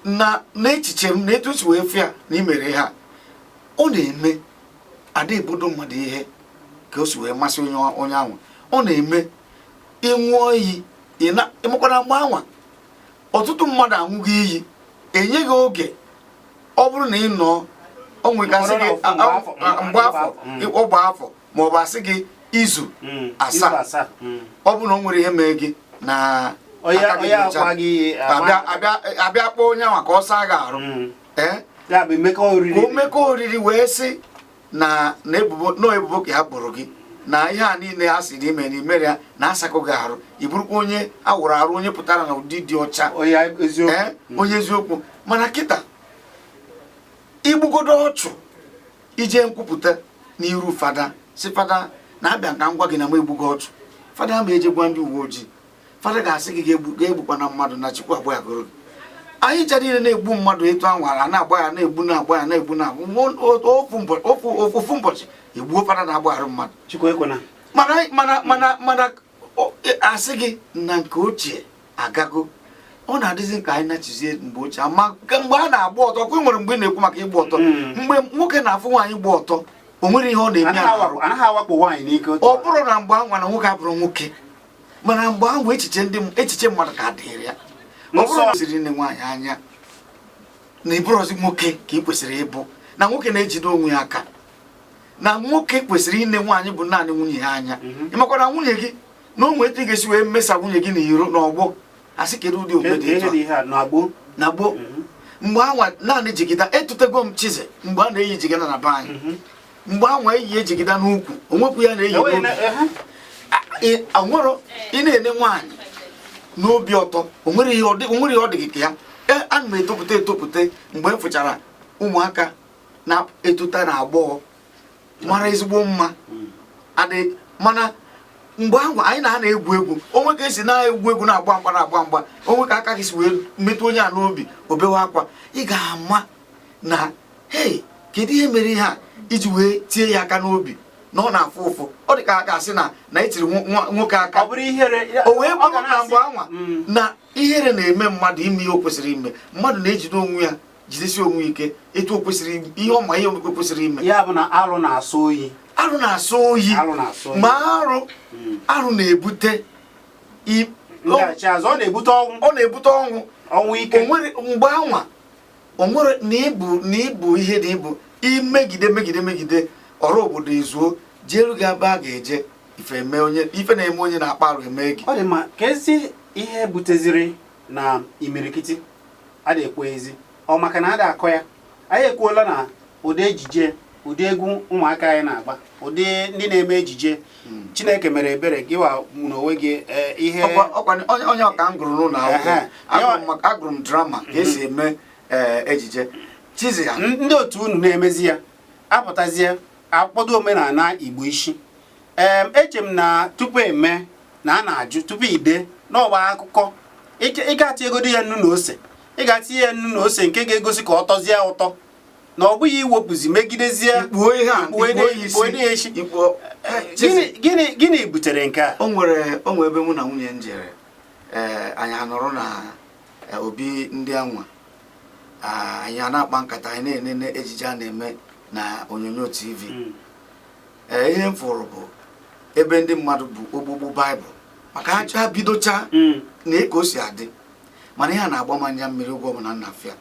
B: na n'echiche m na etu o si wee fụ ya na ị mere ihe a, ọ na-eme ada ebodo mmadụ ihe ka o si wee masị onye ahụ. Ọ na-eme ịṅụọ iyi, ịmakwara mgbe anwa ọtụtụ mmadụ aṅụghị iyi, enyeghị oge. Ọ bụrụ na ị nọ, o nwere gị mgbe afọ ọgba afọ, ma ọ bụ asị gị izu asaa.
A: Izu asaa.
B: Ọ bụrụ na o nwere ihe mee gị na
A: Onye
B: aka gị
A: onye
B: dị ọcha,
A: akwa gị
B: abịa kpọọ onye ahụ ka ọ saa gị arụ.
A: Ya bụ emekọ oriri.
B: Ka o mekọ oriri wee sị na na ebubo na ebubo ka ha kpọrọ gị na ihe a niile a sị na ime na imere ya na asakọ gị arụ, ị bụrụkwa onye awụrụ arụ, onye pụtara na ụdị dị ọcha.
A: Onye eziokwu.
B: Onye eziokwu. Mana kịta igbugodo ọchụ ije nkwupụta n'iru fada, si fada na-abịa ka m gwa gị na m egbugo ọchụ, fada ma eje gwa ndị uwe ojii, fada ga-asị gị ga-egbukwa na mmadụ na Chukwu agbaghagoro gị. Anyị ncha niile na-egbu mmadụ etu ahụ ala na-agba ya, na-egbu, na-agba ya, na-egbu, na ofu ụbọchị egbuo fada na-agbaghara mmadụ.
A: Chukwu ekwena.
B: Mana mana mana mana asị gị na nke ochie agago, ọ na-adịzi ka anyị nachizie mgbe ochie ama mgbe a na-agba ọtọ. Kwa nwere mgbe ị na-ekwu maka ịgba ọtọ, mgbe nwoke na-afụ nwaanyị gba ọtọ, o nwere ihe ọ na-eme
A: Anaghị
B: ahụ.
A: Anaghị awakpo nwaanyị n'ike otu
B: Ọ
A: a.
B: bụrụ na mgbe anwa na nwoke abụrụ nwoke, mana mgbe ahụ echiche ndị echiche mmadụ ka dịrị ya. Ọ bụrụ na siri nne nwaanyị anya na ịbụrụzi nwoke ka ị kwesịrị ịbụ, na nwoke na-ejide onwe ya aka, na nwoke kwesịrị ine nwaanyị bụ naanị nwunye ya anya. Ị makwa na nwunye gị na o nwere etu ị ga-esi wee mesa nwunye gị n'iro n'ọgbọ, asị kedu ụdị omume dị
A: Ihe
B: etu a?
A: dị ihe a na gboo.
B: Na gboo mgbe anwa naanị jigida etutego m Chizi mgbe a na-eyi jigida na be anyị, mgbe anwa eyi ejigida n'ukwu, onwekwu ya na-eyi
A: Enweghị
B: n'obi. Onwero ị na-ene nwaanyị n'obi ụtọ, onwere ihe ọ dị, onwere ihe ọ dị gị ka ya. Ana m etopụta etopụta mgbe m fụchara ụmụaka na-etota na agbọghọ mara ezigbo mma adị. Mana mgbe ahụ anyị na ha na-egwu egwu, onwe ka esi na-egwu egwu, na-agba mgba, na-agba mgba, onwe ka aka gị si wee metụ onye a n'obi, obewe akwa, ị ga-ama na hei, kedu ihe mere ihe a iji wee tie ya aka n'obi na ọ na-afụ ụfụ? Ọ dị ka a ga-asị na na etiri nwoke aka.
A: Ọ bụrụ ihere.
B: O wee
A: Ọ
B: bụrụ
A: ga
B: na
A: na-asị,
B: mgbe anwa na ihere na-eme mmadụ ime ihe o kwesịrị ime, mmadụ na-ejide onwe ya, jidesi onwe ike etu o kwesịrị, ihe ọma, ihe o kwesịrị ime.
A: Ya bụ na arụ na-asọ oyi.
B: Arụ na-asọ oyi.
A: Arụ na-asọ oyi.
B: Ma arụ arụ na-ebute
A: Ndaghachi azụ, ọ na-ebute ọnwụ.
B: Ọ na-ebute ọnwụ.
A: Ọnwụ ike.
B: Onwere mgbe anwa onwere na ịbụ na ịbụ ihe dị ịbụ imegide megide megide ọrụ obodo ezuo jeru gị ebe a ga-eje ife eme onye ife na-eme onye na-akpa arụ eme gị.
A: Ọ dị mma. Ka ezi ihe buteziri na imirikiti a na-ekwu ezi ọ maka na a da akọ ya. Anyị ekwuola na ụdị ejije, ụdị egwu ụmụaka anyị na-agba, ụdị ndị na-eme ejije, Chineke mere ebere gịwa n'onwe gị, ihe
B: Ọkwa onye ọka m gụrụ n'ụlọ akwụkwọ. Agụrụ m drama, ka esi eme ejije. Chizi ya.
A: Ndị otu unu na-emezi ya apụtazie akpọdo omenala Igbo isi. Ee, eche m na tupu eme na a na-ajụ tupu ide n'ọgba akụkọ, ị ga-atị egodo ya nnu na ose, ị ga-atinye ya nnu na ose nke ga-egosi ka ọ tọzie ụtọ, na ọ bụghị iwepụzi megidezie.
B: Ikpuo ihe a.
A: Ikpuo
B: Ikpuo ya
A: ikpuo
B: isi.
A: ya isi.
B: Ikpuo. Chizi,
A: Gịnị butere nke a?
B: O nwere ebe mụ na nwunye m jere, ee, anyị anọrọ na obi ndị anwa. Anyị a na-akpa nkata, anyị na-enene ejije a na-eme na onyonyo TV. Ee, ihe m fụrụ bụ ebe ndị mmadụ bụ ogbugbu Baịbụl maka ha ha bidocha na ka o si adị, mana ihe a na-agba m anya mmiri ụgwọ bụ na nna fịa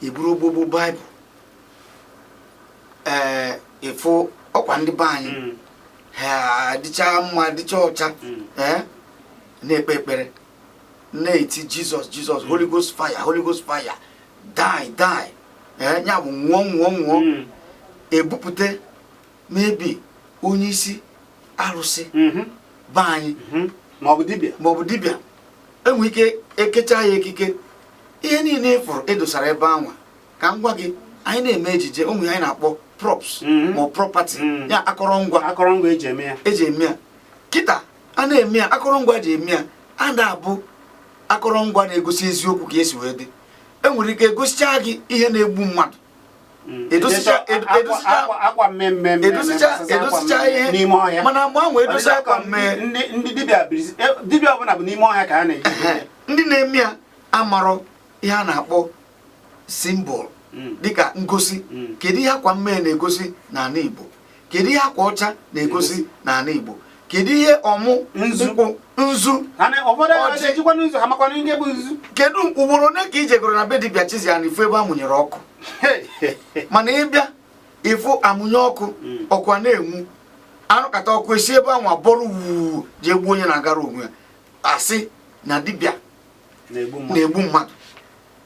B: eburu ogbugbu Baịbụl. Ee, ịfụ ọkwa ndị be anyị ha adịcha mma, dịcha ọcha, ee, na-ekpe ekpere, na-eti "Jizọs, Jizọs, Holy Ghost fire, Holy Ghost fire, die, die", ee, ya bụ nwụọ, nwụọ, nwụọ. Ebupụta maybe onye isi arụsị be anyị
A: Ma ọ bụ dibịa.
B: Maọbụ dibịa, enwe ike ekecha ya ekike, ihe niile ị fụrụ edosara ebe anwa. Ka m gwa gị, anyị na-eme ejije, ụmụ ihe anyị na-akpọ props ma ọ property, ya akọrọngwa.
A: Akọrọngwa eji eme ya.
B: Eji eme ya. Kịta a na-eme ya, akọrọngwa eji eme ya a na-abụ akọrọngwa na-egosi eziokwu ka esi wee dị. Enwere ike egosichaa gị ihe na-egbu mmadụ.
A: Akwa mmemme.
B: Edosicha ihe
A: n'ime ọhịa.
B: Mana mgbe ahụ edosi akwa mmee
A: Ndị dibịa dibịa ọbụla bụ n'ime ọhịa ka a na-eji.
B: Ehe, ndị na-eme ya amarọ ihe a na-akpọ symbol dịka ngosi. Kedu ihe akwa mmee na-egosi n'ala Igbo? Kedu ihe akwa ọcha na-egosi n'ala Igbo? Kedu ihe ọmụ
A: Nzu.
B: nkwụ, nzu,
A: Ha na ụfọdụ
B: Ọjị.
A: ejikwa nzu, ha makwana ihe bụ nzu.
B: Kedu ugboro ole ka i jegoro na be dibịa Chizi na ifu ebe a mụnyere ọkụ? Mana ịbịa ịfụ amụnye ọkụ, ọkụ a na-enwu, anụkata ọkụ esi ebe ahụ abọrọ wuu jee gbuo onye na-agara onwe ya, asị na dibịa
A: na-egbu mmadụ.
B: Na-egbu mmadụ.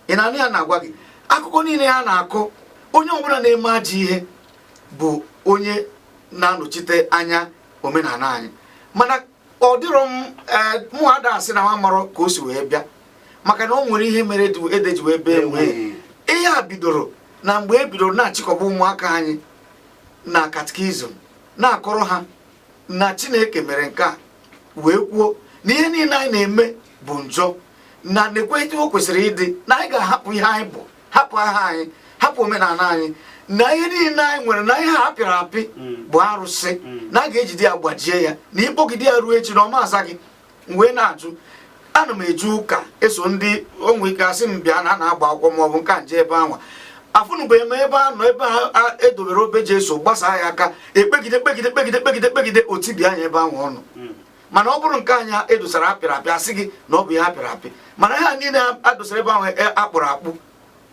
B: Ị na-anụ ya na-agwa gị akụkọ niile ha na-akọ. Onye ọbụla na-eme ajọ ihe bụ onye na-anọchite anya omenala anyị, mana ọ dịrọ m, ee, mụ ada asị na nwa marọ ka o si wee bịa, maka na o nwere ihe mere ede ji wee bee nwee. Ihe a bidoro na mgbe e bidoro na-achịkọba ụmụaka anyị na catechism, na-akọrọ ha na Chineke mere nke a wee kwuo na ihe niile anyị na-eme bụ njọ, na nekwe etu o kwesịrị ịdị, na anyị ga-ahapụ ihe anyị bụ, hapụ aha anyị, hapụ omenala anyị, na ihe niile anyị nwere, na ihe a pịrị apị bụ arụsị, na a ga-ejide ya gbajie ya, na ịkpọgide ya ruo echi na ọma aza gị. M wee na-ajụ, ana m eje ụka, eso ndị onwe ike asị m bịa na a na-agba akwụkwọ ma ọ bụ nke a, nje ebe anwa afụnụbeghị m ebe a nọ, ebe a edobere obe ji eso gbasaa ya aka, ekpegide, kpegide, kpegide, kpegide, kpegide, otibi anya ebe ahụ ọnụ. Mana ọ bụrụ nke anyị edosara apịrị apị, asị gị na ọ bụ ihe apịrị apị, mana ha niile adosara ebe ahụ akpụrụ akpụ,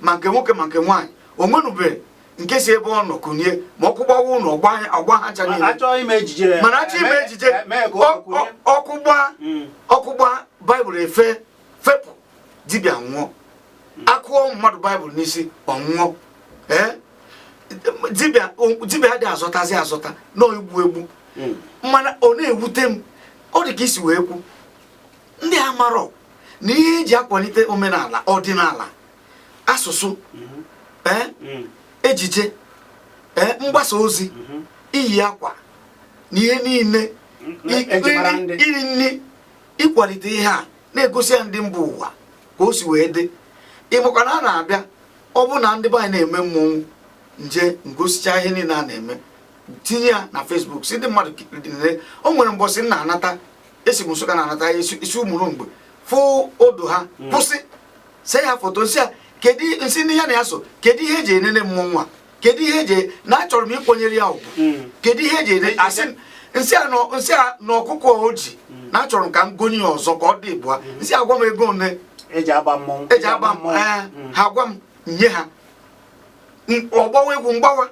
B: ma nke nwoke ma nke nwaanyị, o nwenube nke si ebe ọ nọ kunie ma ọkụ gbawa ụlọ, ọgba ha ncha niile.
A: Achọghị ime ejije.
B: Mana achọ ime ejije,
A: mee ka o kwunye.
B: ọkụ gbaa, ọkụ gbaa Baịbụl, efe fepụ, dibịa nwụọ. Akụọ mmadụ Baịbụl n'isi, ọ nwụọ. Ee, dibịa, dibịa adịghị azọtazi azọta nọọ igbu egbu. Mana ọ na-ewute m, ọ dị ka isi wee kwu, ndị amarọ na ihe eji akwalite omenala, ọdịnala, asụsụ, ee, ejije, ee, mgbasa ozi, iyi akwa na ihe niile,
A: Eji mara ndị.
B: iri nri, ịkwalite ihe a na-egosi ya ndị mba ụwa ka o si wee dị. Ịmakwa na a na-abịa, ọ bụ na ndị be anyị na-eme mmọnwụ, nje ngosicha ihe niile a na-eme, tinye ya na Facebook, si ndị mmadụ nene. O nwere mbọsị m na-anata, esi m Nsụka na-anata, isi ụmụrụ mgbe fụ odo ha, kwụsị see ya foto, nsị ya kedu, nsị ndị ya na ya so, kedu ihe eji enene mmọnwụ a, kedu ihe eji na achọrọ m ịkwanyere ya ugwu, kedu ihe eji ene? Asị m nsị a nọ, nsị a na ọkụkọ o ji na achọrọ m ka m gonye ya ọzọ ka ọ dị ịbụa. Nsị agwa m ego one
A: eji agba mmọnwụ.
B: Eji agba m, ee, ha gwa m, nye ha. Ọgbawa egwu mgbawa,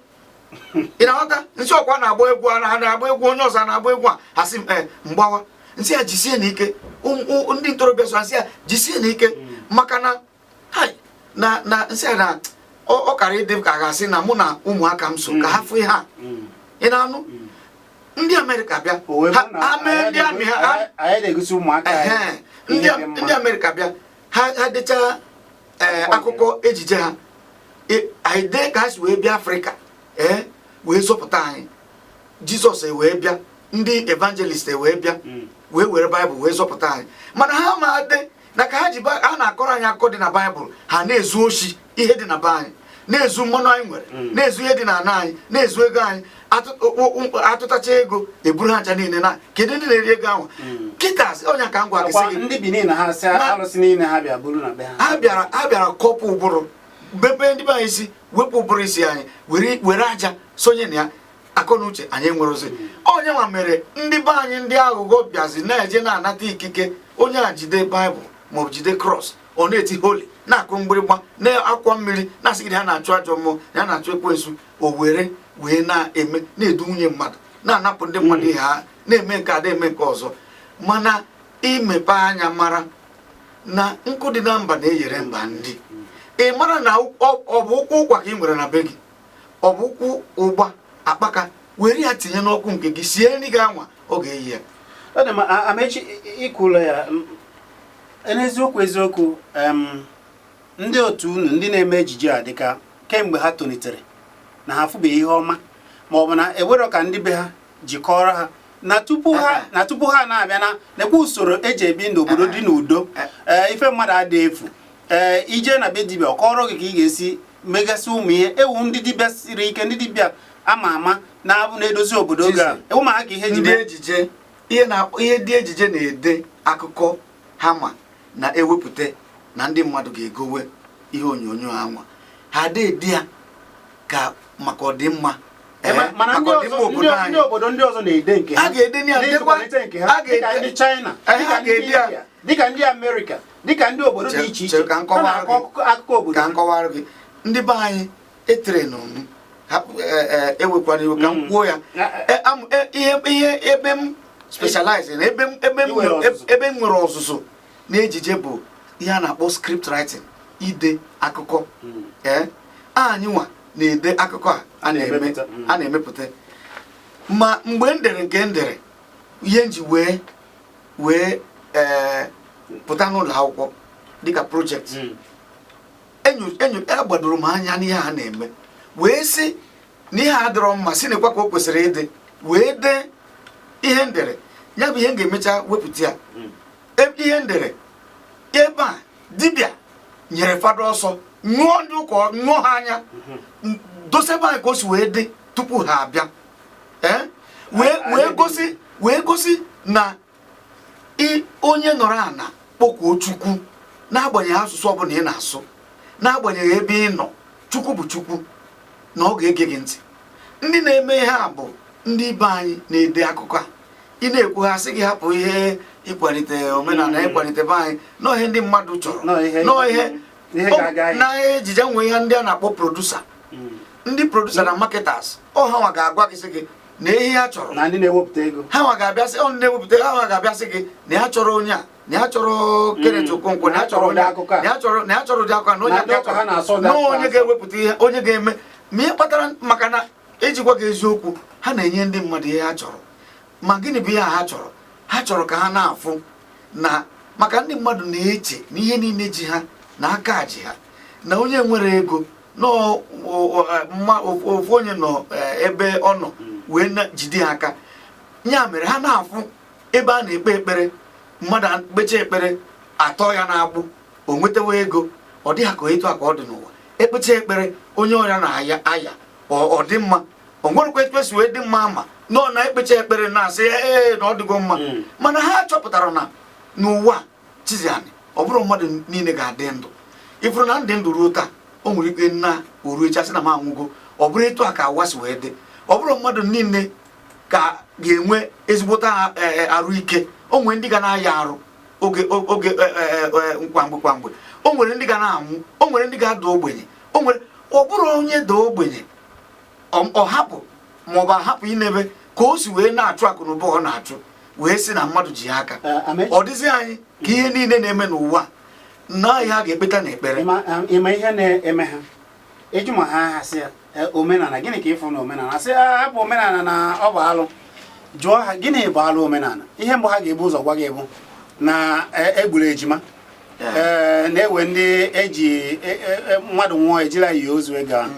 B: ị na-aghọta? Nsị ọkwa na-agba egwu a na-agba egwu onye ọzọ a na-agba egwu a, asị m ee, mgbawa. Nsị ya jisie n'ike, ndị ntorobịa so, asị ya jisie n'ike, maka na hai na na nsị ya na ọ kara ịdị ka a ga-asị na mụ na ụmụaka m so ka ha fụ ihe a. Ị na-anụ, ndị Amerịka bịa,
A: O wee
B: ha
A: bụ na
B: ha mee ndị amị ha
A: anyị na-egosi ụmụaka anyị
B: Ehe, ndị
A: ihe dị mma.
B: Ndị Amerịka bịa, ha dechaa, ee, akụkọ ejije ha. Anyị dee ka ha si wee bịa Afrịka, ee, wee zọpụta anyị, Jizọs wee bịa, ndị evangelist wee bịa, wee were Baịbụl wee zọpụta anyị. Mana ha ma dị na ka ha ji ha na-akọrọ anyị akụkọ dị na Baịbụl, ha na-ezu oshi ihe dị na be anyị, na-ezu mmanụ anyị nwere, na-ezu ihe dị na ana anyị, na-ezu ego anyị. Atụtacha ego, eburu ha ncha niile. Na kedu ndị na-eri ego ahụ kịta? Onye ka m gwa gị,
A: Ọkwa
B: sị gị
A: ndị Benin ha sị
B: Na-
A: arụsị niile ha bịa buru na be ha.
B: Ha bịara kọpụ ụbụrụ. Mepee ndị be anyị isi, wepụ ụbụrụ isi anyị, were were aja sonye na ya. Akọ na uche anyị enwerozi. Onye nwa mere ndị be anyị, ndị aghụghọ bịazi na-eje na-anata ikike. Onye a jide Baịbụl maọbụ jide cross, ọ na-eti holy, na-akụ mgbịrịgba, na-akwa mmiri, na-asị gị na ha na-achụ ajọ mmụọ, na ya na-achụ ekwensu. O were wee na-eme, na-edu nwunye mmadụ, na-anapụ ndị mmadụ ihe, ha na-eme nke a, na-eme nke ọzọ. Mana imepe anya mara na nkụ dị na mba na-eyere mba nri. Ị mara na ọ bụ ụkwụ ụkwa ka ị nwere na be gị, ọ bụ ụkwụ ụgba akpaka, were ya tinye n'ọkụ nke gị, sie nri gị anwa, ọ ga-eyi ya.
A: Ọ dị mma. Amechi, ikwula ya n'eziokwu eziokwu. Ndị otu unu, ndị na-eme ejije a, dịka kemgbe ha tolitere na ha afụbeghị ihe ọma, ma ọ bụ na ewero ka ndị be ha jikọrọ ha na tupu ha na tupu ha na-abịa na nekwa usoro eji ebi ndụ, obodo dị n'udo. Ee, ife mmadụ adị efu. Ee, ije na be dibịa, ọ kọrọ gị ka ị ga-esi megasị ụmụ ihe ewu. Ndị dibịa siri ike, ndị dibịa ama ama na-abụ na-edozi obodo oge a, ewu ma ha ka ihe ji
B: ndị
A: mee.
B: Ejije, ihe na ihe ndị ejije na-ede akụkọ ha ma na-ewepụta na ndị mmadụ ga-egowe ihe onyonyo anwa, ha na-ede ya ka maka ọdịmma
A: Mana
B: maka
A: ndị
B: ọdịmma
A: ọzọ
B: obodo
A: ndị
B: anyị.
A: Ndị obodo ndị ọzọ na-ede nke ha.
B: A ga-ede ya,
A: na-ejikwalite nke ha,
B: a ga-ede-
A: dịka ndị China, dịka
B: ha
A: ndị
B: ga-ede ya.
A: India, dịka ndị Amerịka, dịka ndị obodo dị iche iche.
B: Chere ka m
A: Ha
B: kọwara
A: na-akọ
B: gị.
A: akụkọ obodo
B: Ka
A: ha.
B: m kọwara gị, ndị be anyị etrenu m hapụ, ewekwana iwe ka m kwuo ya. Ihe ebe m specialize na ebe m
A: I nwere ọzụzụ.
B: Ebe m nwere ọzụzụ na ejije bụ ihe a na-akpọ script writing, ide akụkọ. Ee, anyị nwa na-ede akụkọ a a na-eme
A: Na-emepụta,
B: a na-emepụta. Ma mgbe m dere nke m dere, ihe m ji wee pụta n'ụlọ akwụkwọ dịka project, enyo enyo agbadoro m anya n'ihe a na-eme, wee sị na ihe a dịrọ mma, si nekwa ka o kwesịrị ịdị, wee dee ihe m dere. Ya bụ ihe m ga-emecha wepụta ya. Ihe m dere ebe a, dibịa nyere fada ọsọ, nyụọ ndị ụka, nyụọ ha anya, dosebe anyị ka o si wee dị tupu ha abịa. Ee, wee gosi na onye nọrọ ana kpọkuo Chukwu, n'agbanyeghị asụsụ ọbụla ị na-asụ, n'agbanyeghị ebe ị nọ, Chukwu bụ Chukwu, na ọ ga-ege gị ntị. Ndị na-eme ihe a bụ ndị ibe anyị na-ede akụkọ a. Ị na-ekwu, ha sị gị hapụ ihe ịkwalite omenala, ịkwalite be anyị, nọọ ihe ndị mmadụ chọrọ,
A: Nọọ ihe-
B: nọọ ihe
A: ihe ga-aga ahịa.
B: Na ejije nwe ihe ndị a na-akpọ producer, ndị producer na marketers, ọ ha nwa ga-agwa gị, sị gị na ihe ha chọrọ.
A: Na ndị na-ewepụta ego.
B: Ha nwa ga-abịa sị, ọ ndị na-ewepụta, ha nwa ga-abịa sị gị na ya chọrọ onye a, na ya chọrọ Kenneth Okonkwo, na ya chọrọ onye
A: ụdị akụkọ a.
B: na ya chọrọ ụdị akụkọ a, na onye
A: Na ndị
B: aka
A: ụka ha na-asọ ụdị
B: na
A: akụkọ
B: onye
A: asọ.
B: ga-ewepụta ihe, onye ga-eme ma ihe kpatara. Maka na ejikwa gị eziokwu, ha na-enye ndị mmadụ ihe ha chọrọ. Ma gịnị bụ ihe ha chọrọ? Ha chọrọ ka ha na-afụ na maka ndị mmadụ na-eche na ihe niile ji ha na aka ji ha, na onye nwere ego na mma ofu onye nọ ebe ọ nọ wee jide ha aka. Ya mere ha na-afụ ebe a na-ekpe ekpere, mmadụ kpechaa ekpere, atọ ya na-agbụ, o nwetawa ego. Ọ dịghị ka etu a ka ọ dị n'ụwa. Ekpecha ekpere, onye ọrịa na-aya aya, ọ dị mma. O nwerekwa etu esi wee dị mma ama nọ na ekpecha ekpere na-asị ee na ọ dịgo mma. Mana ha chọpụtara na n'ụwa Chiziani, ọ bụrụ mmadụ niile ga-adị ndụ. Ifuru na ndị ndụ ruo taa, o nwere ike na oruo echi asị na m anwụgo. Ọ bụrụ etu a ka ụwa si wee dị, ọ bụrụ mmadụ niile ka ga-enwe ezigbote arụ ike. O nwere ndị ga na-aya arụ oge oge kwamgbe kwamgbe. O nwere ndị ga na-anwụ, o nwere ndị ga-ada ogbenye. O nwere, ọ bụrụ onye daa ogbenye, ọ hapụ maọbụ ahapụ inebe ka o si wee na-achụ akụ na ụba ọ na-achụ, wee sị na mmadụ ji ya aka.
A: Amechi,
B: Ọ dịzị anyị ka ihe niile na-eme n'ụwa na ihe a ga-ekpeta n'ekpere.
A: Ịma ihe na-eme ha, ịjụ ma ha ha sị ya, omenala gịnị ka ịfụ na omenala sị "Ah, hapụ omenala na ọ bụ alụ." Jụọ ha gịnị bụ alụ omenala, ihe mbụ ha ga-ebu ụzọ gwa gị bụ na egburu ejima, ee, na-ewe ndị eji mmadụ nwụọ ejila yi ozu ego ahụ.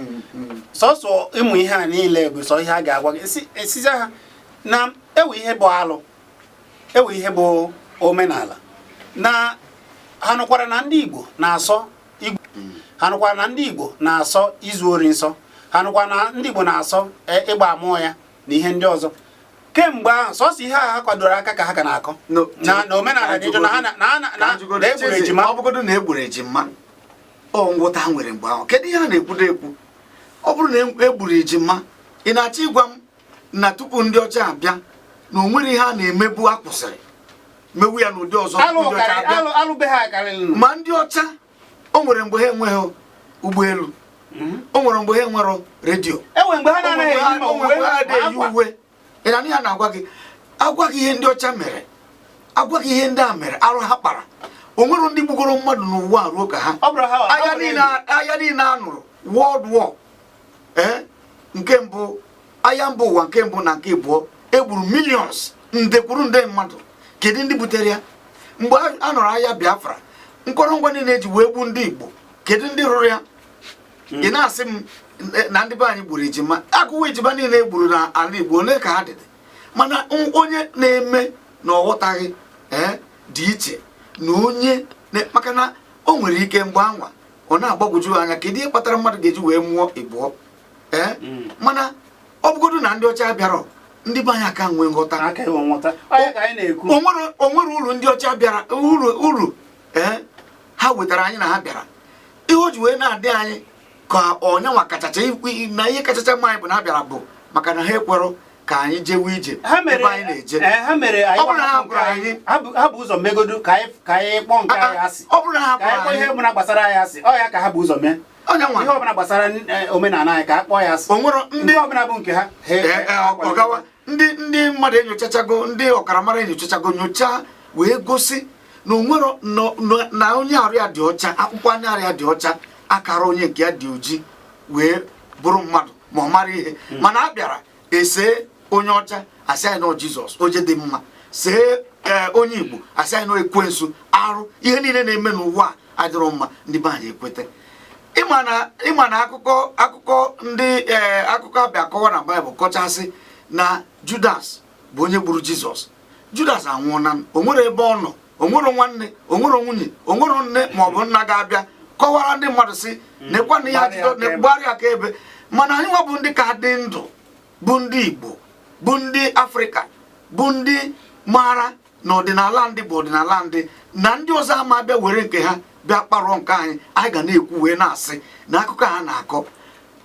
A: Sọsọ ịmụ ihe a niile bụ sọ ihe a ga-agwa gị. Esiza ha na ewe ihe bụ alụ, ewe ihe bụ omenala, na ha nụkwara na ndị Igbo na-asọ igwe, ha nụkwara na ndị Igbo na-asọ izu ori nsọ, ha nụkwara na ndị Igbo na-asọ ịgba amụọ ya na ihe ndị ọzọ. Kemgbe ahụ, sọsọ ihe ahụ ha kwadoro aka ka ha ka na-akọ
B: No,
A: na omenala dị njọ, na ha na na na
B: Ka
A: na
B: m jụgodu,
A: na egburu
B: Chizi,
A: ejima.
B: Ọ bụgodu na egburu ejima. Ọ nghọta ha nwere mgbe ahụ. Kedu ihe a na-ekwudo ekwu? Ọ bụrụ na e gburu ejima, ị na-achọ ịgwa m na tupu ndị ọcha abịa na o nwere ihe a na-emebu a kwụsịrị mewu ya n'ụdị ọzọ tupu
A: Alụ
B: ndị ọcha
A: karị-
B: abịa?
A: alụ be ha karịrị nụ.
B: Ma ndị ọcha, o nwere mgbe ha enweghị ụgbọelu, o nwere mgbe ha enwero redio,
A: E nwere mgbe ha na-anaghị eyi ma
B: o nwere
A: uwe
B: mgbe ha
A: ma
B: na-eyi
A: akwa.
B: uwe. Ị na ihe na-agwa gị, agwa gị ihe ndị ọcha mere, agwa gị ihe ndị a mere, arụ ha kpara. O nwere ndị gbugoro mmadụ n'ụwa a ruo ka ha.
A: Ọ bụrụ ha
B: Agha niile, agha niile a nụrụ, World War, ee, nke mbụ, agha mba ụwa nke mbụ na nke abụọ, egburu millions, nde kwuru nde mmadụ. Kedu ndị butere ya? Mgbe a nụrụ agha Biafra, nkọrọngwa niile eji wee gbuo ndị Igbo, kedu ndị rụrụ ya? Ị na-asị m na ndị be anyị gburu ejima. Akụwa ejima niile e gburu na ala Igbo, ole ka ha dịdị? Mana onye na-eme na ọ ghọtaghị, ee, dị iche na onye maka na o nwere ike mgbe anwa ọ na-agbagwoju anya, kedu ihe kpatara mmadụ ga-eji wee mụọ ịbụọ? Ee, mana ọ bụgodu na ndị ọcha bịara, ndị be anyị aka nwee nghọta.
A: Aka enwe nghọta. Ọ ya ka anyị na-ekwu.
B: O nwere uru ndị ọcha bịara, uru ee ha wetara anyị na ha bịara. Ihe o ji wee na-adị anyị ka ọnyanwa kachacha na ihe kachacha mma anyị bụ na ha bịara bụ maka na ha ekwerọ ka anyị jewe ije
A: Ha mere
B: ebe anyị na-eje.
A: Ee, ha mere anyị
B: Ọ bụrụ na ha
A: gbahapụ nke
B: gwara
A: anyị, ha bụ ụzọ megodu ka anyị kpọọ nke anyị asị,
B: Ọ bụrụ na ha
A: ka anyị kpọọ
B: gwara
A: ihe
B: anyị
A: ọbụla gbasara anyị asị. Ọ ya ka ha bụ ụzọ mee.
B: Ọnyanwa.
A: Ihe ọbụla gbasara omenala anyị, ka a kpọọ ya asị.
B: O nwere ndị
A: Ndị ọbụla bụ nke ha
B: Ee, ee, ọgawa ndị mmadụ enyochachago, ndị ọkaramara enyochachago, nyochaa wee gosi na onwero na onye arụ ya dị ọcha, akpụkpọ anya arụ ya dị ọcha, akara onye nke ya dị oji wee bụrụ mmadụ ma ọ mara ihe. Mana a bịara ese onye ọcha, asị anyị na ọ Jizọs oje dị mma, see ee onye Igbo, asị anyị na ekwensu arụ. Ihe niile na-eme n'ụwa a adịrọ mma, ndị be anyị ekwete. Ịma na akụkọ ndị ee akụkọ abịa kọwa na Baịbụl kọchasị na Judas bụ onye gburu Jizọs. Judas anwụọna, o nwere ebe ọ nọ, o nwere nwanne, o nwere nwunye, o nwere nne ma ọ bụ nna ga-abịa kọwara ndị mmadụ si nekwa na ihe
A: Gbarịa
B: Jizọs
A: akaebe.
B: gbarịa akaebe. Mana anyị nwa bụ ndị ka dị ndụ, bụ ndị Igbo, bụ ndị Afrịka, bụ ndị maara na ọdịnala ndị bụ ọdịnala ndị na ndị ọzọ ama bịa were nke ha bịa kparụọ nke anyị. Anyị ga na-ekwu wee na-asị na akụkọ a na-akọ,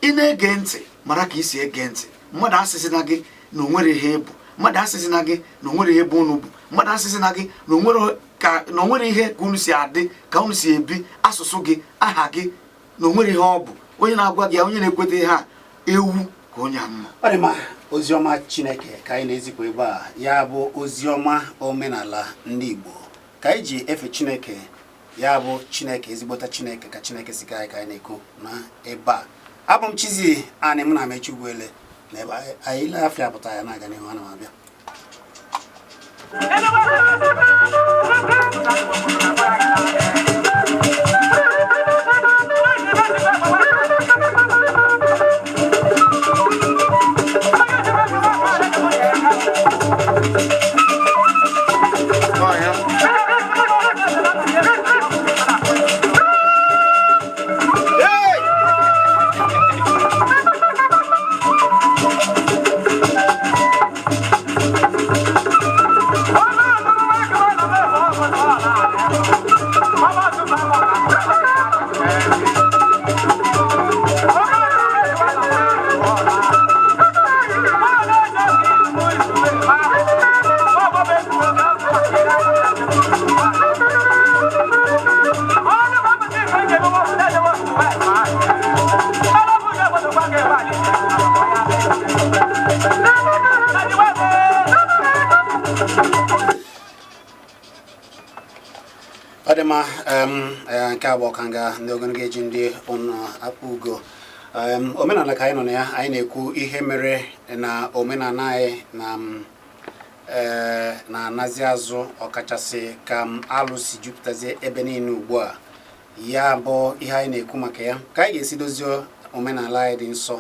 B: ị na-ege ntị, mara ka ị si ege ntị. Mmadụ asịsị na gị na onwere ihe bụ, mmadụ asịsị na gị na onwere ihe bụ unu bụ, mmadụ asịsị na gị na onwere ka na onwere ihe ka unu si adị, ka unu si ebi, asụsụ gị, aha gị, na onwere ihe ọ bụ. Onye na-agwa gị ya, onye na-ekweta ihe a, ewu ka onye a mma.
A: Ọ dị mma. Oziọma Chineke ka anyị na-ezipụ ebe a, ya bụ oziọma omenala ndị Igbo ka anyị ji efe Chineke, ya bụ Chineke, ezigbota Chineke, ka Chineke si ka anyị ka anyị na-ekwu na ebe a. Abụ m Chizzy Anị, m na Amechi Ugwuele na ebe anyị ile afịa pụta ya na-aga n'ihu. Ana m abịa. Ọ dị mma. Nke a bụ ọkanga ndị ogologo eji ndị ụnọ akpụ ugo. Omenala ka anyị nọ na ya. Anyị na-ekwu ihe mere na omenala anyị na na-anazi azụ, ọkachasị ka m alụsị jupụtazie ebe niile ugbu a. Ya bụ ihe anyị na-ekwu maka ya, ka anyị ga-esi dozie omenala anyị dị nsọ,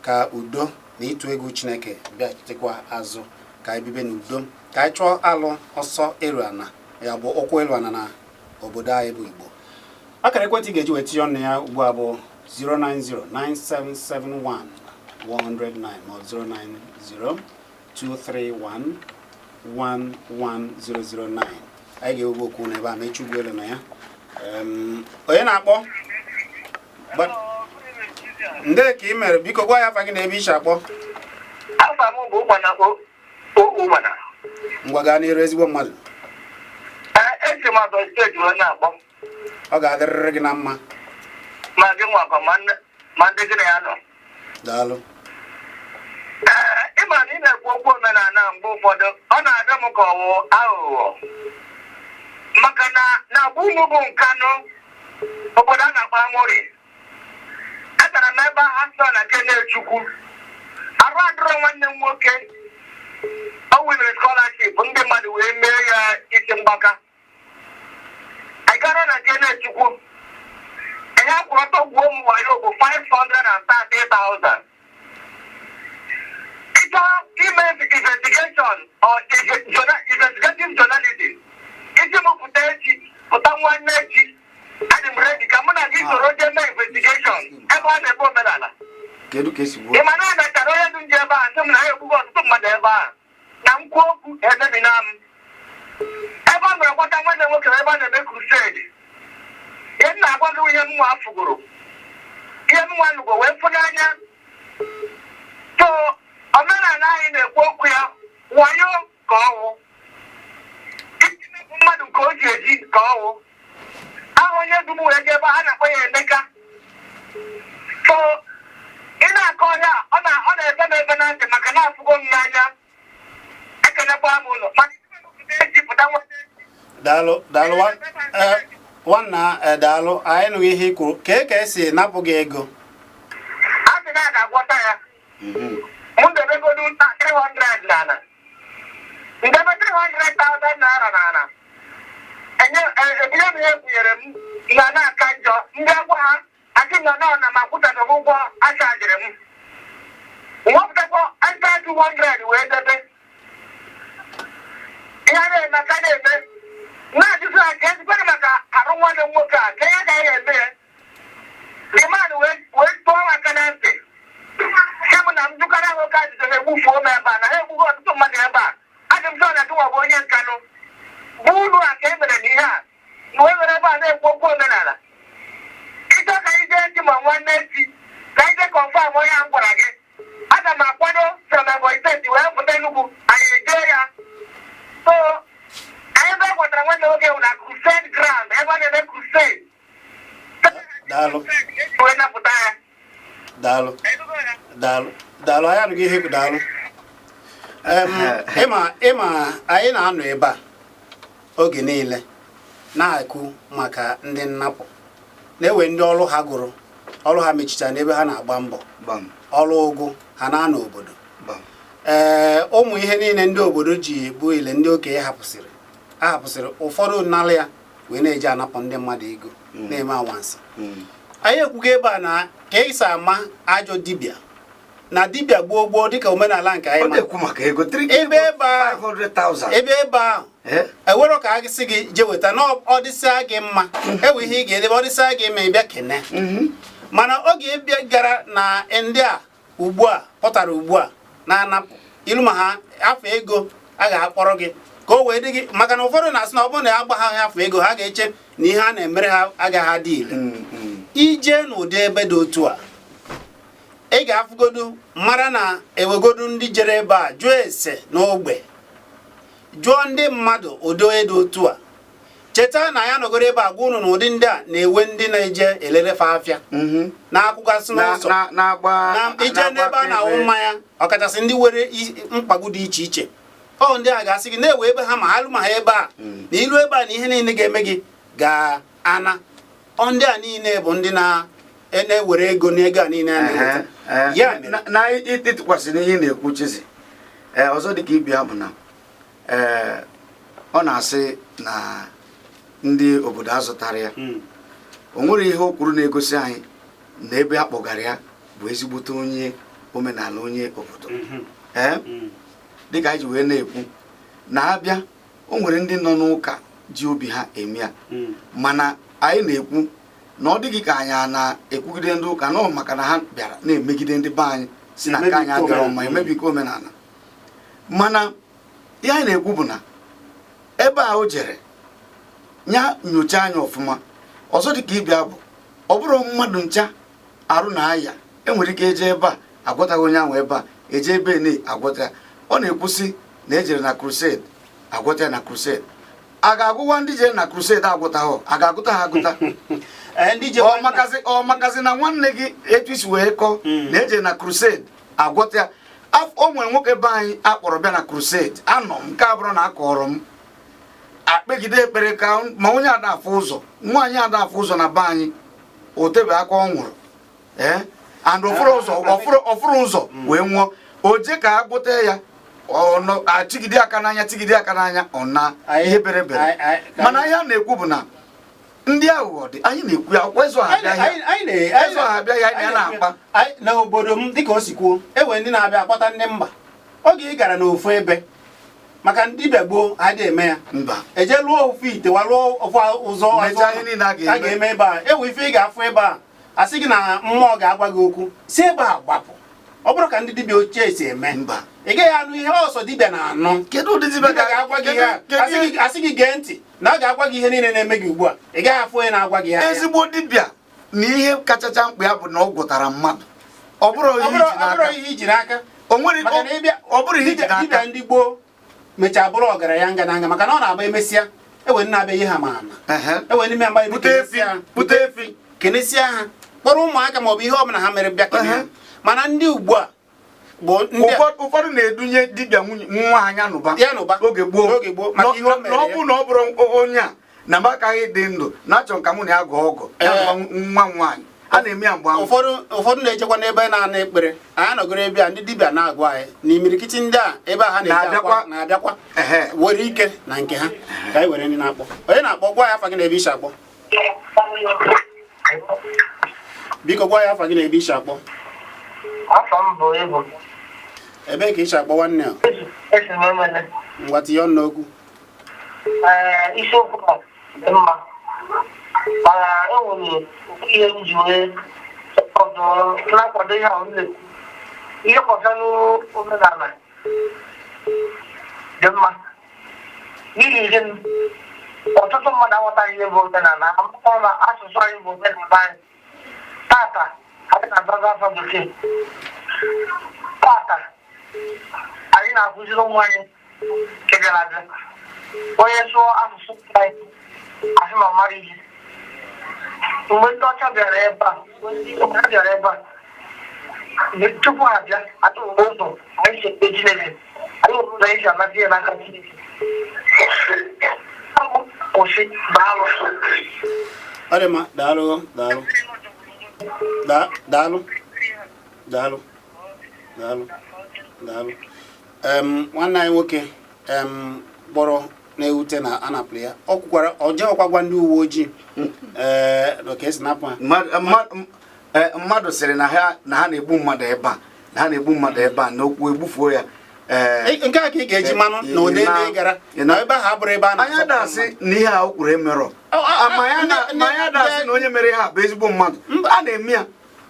A: ka udo na ịtụ egwu Chineke bịachitekwa azụ, ka anyị bibe n'udo, ka anyị chụọ alụ ọsọ eru ana, ya bụ ụkwụ elu ana na obodo anyị bụ Igbo. Akara ekwentị ị ga-eji wee tinye ọnụ ya ugbu a bụ 0909771 109 ma ọ 090 231 11009. Anyị ga-ewebe okwu n'ebe a. Mechi Ugwuelu na ya. Onye na-akpọ? Ndị ka ị mere, biko gwa ya afa gị na ebe i si akpọ.
F: Afa m bụ Ụgbana Ụgbana.
A: Ngwa, gaa n'iru, ezigbo mmadụ.
F: Esi m Abia Steeti wee na-akpọ.
A: Ọ ga-adịrịrị gị na mma.
F: Ma gị nwakọ ma ndị gị na ya nọ.
A: Daalụ.
F: Ee, ị ma na ị na-ekwu okwu omenala, mgbe ụfọdụ ọ na-adị m ka ọwụ aghụghọ, maka na na agba unu bụ Nkanụ, obodo a na-akpọ Amụrị. Agara m ebe ahụ asọ na Kenechukwu arụ adịrọ nwanne m nwoke. O winere scholarship, ndị mmadụ wee mee ya isi mgbaka. Anyị gara na Kenechukwu, ihe akwụrụ ọtọ gwuo m wayo bụ 530,000. Ịchọ ime investigation or investigative journalism, iji m pụta echi, pụta nwanne echi, adị m ready ka mụ na gị soro jee mee investigation ebe a na-eme omenala.
B: Kedu ka esi gbuo?
F: Ị ma na emechara onye du nje ebe a sị m na ya egbugo ọtụtụ mmadụ ebe a, na nkwu okwu ememina m. Ebe a mere gwata nwanne nwoke ebe a na-eme crusade. Ihe m na-agwa gị, ihe m nwa fugoro, ihe m nwa nụgo wee fụ n'anya. So omenala anyị na-ekwu okwu ya, wayo ka ọwụ, iji mepụ mmadụ nke o ji eji ka ọwụ. Ahụ onye dum wee jee ebe a na-akpọ ya Emeka. So ị na-akọ ọhịa, ọ na-efe m efe na ntị, maka na afụgo m n'anya. Ekenekwa m ụlọ mana eji pụta nweta.
A: Daalụ, daalụ, nwanna. Daalụ, anyị nụghị ihe i kwuru. Kee ka esi napụ gị ego?
F: A sị na a ga-agwọta ya. M debegodu 300 n'ala, ndebe 300,000 naira n'ala, enye ebinye m ihe ebunyere m na na-aka njọ. Ndị agwa ha asị m na nọ na ma kwụtabeghị ụgwọ achajiri m, wepụtakwa enta 200 wee debe. Ihe a na-eme ka na-eme na-ajụsị ha ka ezikwana maka arụ nwanne m nwoke a, ka ya gaghị eme ya. The man wee tụọ m aka na ntị, sị m na m jụkara ha oke ajụjụ, ha egbufuo m ebe a, na ha egbugo ọtụtụ mmadụ ebe a. Adị m sọ na gịnwa bụ onye Nkanụ bụ unu a ka e mere na ihe a na wee were ebe a na-ekwu okwu omenala. Ịchọ ka anyị jee echi ma nwanne echi, ka anyị jee confirm onye a m gwara gị. Aga m akwado from Ebonyi Steeti wee pụta Enugu, anyị ejee ya. So anyị ebe e gwatara nwanne nwoke bụ na crusade ground, ebe a na-eme crusade.
A: Daalụ.
F: Wee napụta ya.
A: Daalụ, daalụ, daalụ. Anyị anụghị ihe ikwu. Daalụ. Ịma anyị na-anọ ebe a oge niile na-ekwu maka ndị nnapụ na-ewe ndị ọrụ ha gụrụ, ọrụ ha mechichara n'ebe ha na-agba mbọ.
B: Gbam.
A: Ọrụ ụgụ ha na-anọ obodo.
B: Gbam.
A: Ee, ụmụ ihe niile ndị obodo ji bụ ile ndị okenye hapụsịrị ahapụsịrị, ụfọdụ nalụ ya wee na-eji anapụ ndị mmadụ ego, na-eme anwansị. Anyị ekwugo ebe a na ka esi ama ajọ dibịa na dibịa gboo gboo, dịka omenala nke anyị
B: Ọ
A: ma.
B: na-ekwu maka ego 3
A: Ebe ahụ.
B: 500,000.
A: Ebe ahụ
B: Eh?
A: ewero ka a sị gị jee weta na ọ dịsịa gị mma, ewe ihe ị ga-edebe, ọ dịsịa gị mma, ị bịa kene. Mana oge ịbịa gara na ndị a ugbu a pụtara ugbu a na-anapụ ilu ma ha afọ ego a ga-akpọrọ gị ka o wee dị gị, maka na ụfọdụ na-asị na ọ bụrụ na ya gba ha afọ ego, ha ga-eche na ihe a na-emere ha agaghị adị ire. Ije n'ụdị ebe dị otu a, ị ga-afụgodu mara na ewegodu ndị jere ebe a jụọ ese n'ogbe, jụọ ndị mmadụ ụdị onye dị otu a. Cheta na ya nọgoro ebe a gwa unu na ụdị ndị a na-ewe ndị na-eje elelefe afịa na-akwụgasị n'ụzọ
B: Na-agba
A: na ije n'ebe a na-awụ mmanya, ọkachasị ndị nwere mkpagbu dị iche iche. Ọ ndị a ga-asị gị na-ewe ebe ha ma ha lụ ma ha ebe a na ilu ebe a na ihe niile ga-eme gị ga-ana. Ọ ndị a niile bụ ndị na-ewere ego n'ego a niile a na-eweta. Ya mere
B: na ịtụkwasị n'ihe ị na-ekwu, Chizi, ee, ọzọ dịka ibia bụ na ee, ọ na-asị na ndị obodo azụtara ya. O nwere ihe o kwuru na-egosi anyị na ebe a kpọgara ya bụ ezigbote onye omenala, onye obodo. Ee, dịka anyị ji wee na-ekwu na abịa, o nwere ndị nọ n'ụka ji obi ha eme ya. Mana anyị na-ekwu na ọ dịghị ka anyị a na-ekwugide ndị ụka nọ, maka na ha bịara na-emegide ndị be anyị, si na nke anyị adịrọ mma, emebikọ omenala. Mana ihe anyị na-ekwu bụ na ebe a o jere ya nyocha anya ọfụma. Ọzọ dịka ịbịa bụ ọ bụrụ mmadụ ncha. Arụ na-aya, enwere ike eje ebe a agwọtaghị onye ahụ, ebe a eje ebe na agwọta ya. Ọ na-ekwusị na ejere na crusade agwọta ya na crusade. A ga-agụwa ndị jere na crusade agwọtaghị? A ga-agụta ha agụta?
A: Ee, ndị
B: ọ
A: jekwa
B: makazi ọ makazi na nwanne gị etu isi wee kọọ na eje na crusade agwọta ya. O nwere nwoke be anyị akpọrọ bịa na crusade. Anọ m nke abụrụ na akọrọ m akpegide ekpere ka ma onye ada afụ ụzọ, nwaanyị ada afụ ụzọ na be anyị, o tebe aka ọ nwụrụ, ee, and ọfụrụ ụzọ, ọfụrụ ụzọ wee nwụọ. O je ka a gwọta ya, ọ nọ achigide aka n'anya, tigide aka n'anya, ọ na ihe bere bere. Mana ihe a na-ekwu bụ na ndị aghụghọ dị. Anyị na-ekwu ya ọkwa ịzụ ha abịa ahịa.
A: Anyị
B: Ịzụ ha abịa ya, anyị na-akpa.
A: N'obodo m, dịka o si kwuo, e nwere ndị na-abịa akpọta ndị mba. Oge ị gara n'ofu ebe maka ndị dibịa gboo adịghị eme ya.
B: Mba.
A: Eje lụọ ofu ite wa lụọ ofu ụzọ.
B: Mechaa ihe niile a ga-eme.
A: A ga-eme ebe a, ewe ife ị ga-afụ ebe a, asị gị na mmụọ ga-agwa gị okwu si ebe a gbapụ. Ọ bụrụ ka ndị dibịa ochie si eme,
B: Mba.
A: ị gaghị anụ ihe ọsọ dibịa na-anụ.
B: Kedu ụdị dibịa
A: dibịa ga-agwa gị ihe a?
B: Kedu
A: Asị gị gee ntị na ọ ga-agwa gị ihe niile na-eme gị ugbu a, ị gaghị afụ onye na-agwa gị ya.
B: Ezigbo dibịa na ihe kachacha mkpa ya bụ na ọ gwọtara mmadụ, ọ bụrụ
A: Ọ
B: ihe
A: bụrụ
B: iji
A: ọ bụrụ
B: n'aka.
A: ihe iji n'aka.
B: O nwere
A: Maka na ịbịa
B: ọ bụrụ ihe iji
A: dibịa dibịa
B: n'aka.
A: Ndị gboo mechaa bụrụ ọgaranya ngana maka na ọ na-agba emesịa, ewe ndị na-abịa ihe ha ma ama. Ewe ndị mgba.
B: Bute efi, bute efi.
A: Kenesịa ha, kpọrọ ụmụaka maọbụ ihe ọbụla ha mere bịa kene ha. Mana ndị ugbu a bụ ndị a-
B: Ụfọdụ na-edunye dibịa nwunye nwa ha ya nụba.
A: Ya nụba.
B: Oge gboo.
A: N'oge gboo, maka ihe o mere
B: Na ọ
A: ya.
B: bụ na ọ bụrụ onye a na m akaghị dị ndụ na achọ ka mụ na ya gọọ ọgọ ya, nụba nwa m nwaanyị. A na-eme ya mgbe ahụ.
A: Ụfọdụ na-echekwa n'ebe na-ana ekpere anyị anọgoro ebe a, ndị dibịa na-agwa anyị na imirikiti ndị a ebe a ha na-eji
B: Na-abịakwa.
A: akwa na-abịakwa were ike na nke ha. Ka anyị were ndị na-akpọ. Onye na-akpọ, gwa ya afa gị na ebe isi akpọ. Biko gwa ya afa gị na ebe isi akpọ.
F: Afọ m bụ Ebu.
A: Ebee ka isi akpọ, nwanne a?
F: Esi m Emene.
A: Ngwa, tinye ọnụ n'okwu.
F: Ee, isiokwu a dị mma, mana enwere ihe m ji wee ọdụ na-akwado ihe ahụ m na-ekwu. Ihe gbasara omenala dị mma n'ihi gịnị? Ọtụtụ mmadụ aghọtaghị ihe bụ omenala. Amakọ na asụsụ anyị bụ omenala anyị. Tata anyị na-azaza afa bekee. Tata anyị na-akụziri ụmụ anyị nke bịara abịa. Onye sụọ asụsụ anyị, asị na ọ mara ihe. Mgbe ndị ọcha bịara ebe a, mgbe ndị ọcha bịara ebe a, mgbe tupu ha bịa, anyị nwere ụzọ anyị si ekpe Chineke, anyị nwere ụzọ anyị si anata ihe n'aka Chineke. Kwụsị, daalụ.
A: Ọ dị mma, daalụ, daalụ. Daalụ, daalụ, daalụ, daalụ. Nwanne anyị nwoke kpọrọ na-ewute na anapụrụ ya. Ọ kwukwara ọ jeghịkwa gwa ndị uwe ojii ee na ka esi napụ ha.
B: Mmadụ sịrị na ha na-egbu mmadụ ebe a, na ha na-egbu mmadụ ebe a, na okwu egbufuo ya. Ee.
A: Nke a ka ị ga-eji manụ na ụdị ebe ị gara na ebe ahụ abụrụ ebe a
B: Anya
A: na-azọpụta
B: dasị
A: mmadụ.
B: na ihe a o kwuru emerọ. Ma ya ma ya dasị na onye mere ihe a bụ ezigbo mmadụ. A na-eme ya,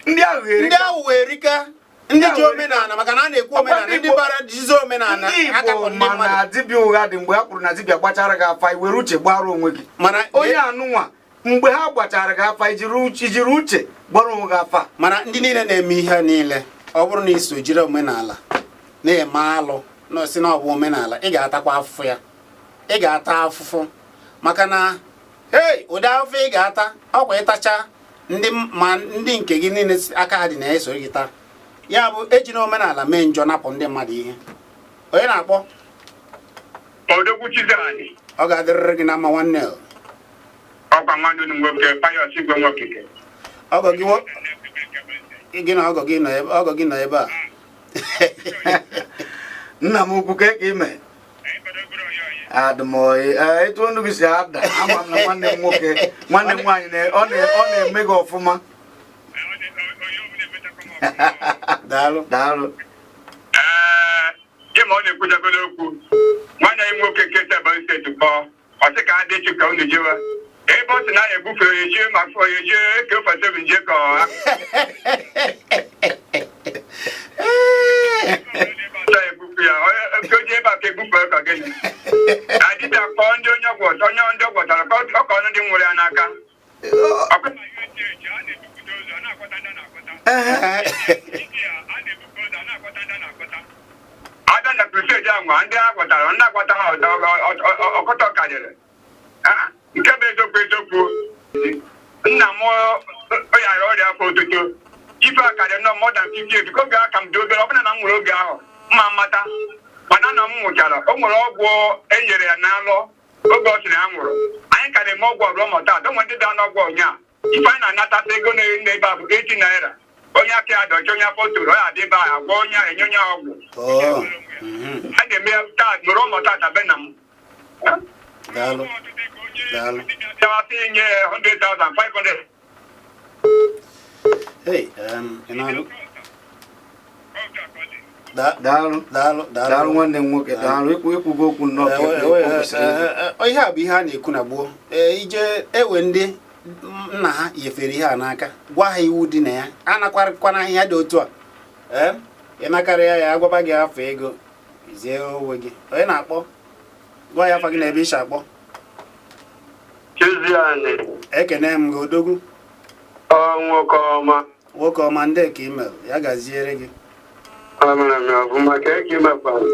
B: ndị ahụ
A: Ndị
B: erika.
A: ahụ wee rika ndị ji omenala, maka na a na-ekwu omenala,
B: ndị
A: ndị
B: Igbo-
A: bara jizi omenala
B: Ndị Igbo
A: akapụ ndị
B: ma na
A: mmadụ.
B: dibịa ụgha dị. Mgbe ha kwuru na dibịa gbachara gị afa, i were uche gbara onwe gị.
A: Mana
B: Onye anụnwa, mgbe ha gbachara gị afa, ijiri uche gbara onwe gị afa.
A: Mana ndị niile na-eme ihe niile, ọ bụrụ na iso jiri omenala na-eme alụ na si na ọ bụ omenala, ị ga-atakwa afụfụ ya. Ị ga-ata afụfụ maka na hei, ụdị afụfụ ị ga-ata ọkwa ịtacha ndị ma ndị nke gị niile aka ha dị na-eso gị taa. Ya bụ, ejina omenala mee njọ napụ ndị mmadụ ihe. Onye na-akpọ?
G: Odogwu Chizzy.
A: Ọ ga-adịrịrị gị na mma, nwanne.
G: Ọkwa nwanne unu nwoke Pius Igwe Nwokike.
A: Ọgọ gị gị na ọgọ gị nọ ebe ọgọ gị nọ ebe a.
B: Nna m ukwu, ka ime adụmoyi. Ee, etu ọnụ gị si ada, ama m na nwanne m nwoke, nwanne m nwaanyị ọ na-eme gị ọfụma.
A: Daalụ.
B: Daalụ.
G: Ee, gị ma ọ na-ekwuchagolo okwu nwanne anyị nwoke nke si Ebonyi State kpọọ, ọ sị ka adị echi ka unu jewe ebe ọ sị na ya egbufe onye jee ma onye jee ka ofe seven jee ka ọ ọsọ egbufe ya onye ka o jee ebe a ka egbufe ka gịnị adịbịa kpọọ ndị onye ọgwụ ọzọ, onye ndị ọ gwọtara ka ọ kọọ ndị nwụrụ ya n'aka. Ọkwa na UNTH, a na-ebupụta ozu, a na-akwata ndị a na-akwata. nwa ndị a gwọtara ndị agwọtara ọkọtọ karịrị. Ah, nke bụ eziokwu eziokwu, nna m ọyara ọrịa afọ otuto ife a karịrị nọ more than 50 years oge a ka m dị obere. Ọbụna na m nwere oge ahụ mma mmata, mana nna m nwụchara, o nwere ọgwụ e nyere ya n'alọ oge ọ sị na ya nwụrụ. Anyị ka na-eme ọgwụ ọrụ ma taa. Onwe ndị daa n'ọgwụ ụnyaa, ife anyị na-anatata ego na-ere ebe a bụ 80 naira. Onye aka ya dị ọcha, onye afọ toro, ọ ya adị ebe a agwọ onye ahụ, enye onye ahụ ọgwụ.
A: Oh, mhm.
G: A na-eme ya taa nụrụ ụmụ tata be na m.
A: Daalụ. Daalụ.
G: Bịawasị nye ya 100,000, 500.
A: Hey, ị na-anụ?
B: Daalụ.
A: Daalụ, daalụ.
B: Daalụ, nwanne m nwoke, daalụ. Ikwugo okwu nnọọ ka o kwesịrị ịdị.
A: Ihe a bụ ihe a na-ekwu na gboo. Ee, ije ewe ndị nna ha nyefere ihe a n'aka, gwa ha iwu dị na ya, anakwarịkwana ahịhịa dị otu a. Ee, ị nakarịa ya, agwaba gị afọ ego zie onwe gị. Onye na-akpọ, gwa ya afa gị na ebe isi akpọ.
F: Chiziani.
A: Ekene m gị, odogwu.
F: Ọ nwoke ọma.
A: Nwoke ọma, ndị ka email ya gaziere gị.
F: Amara m ọfụma ka eke imekwara.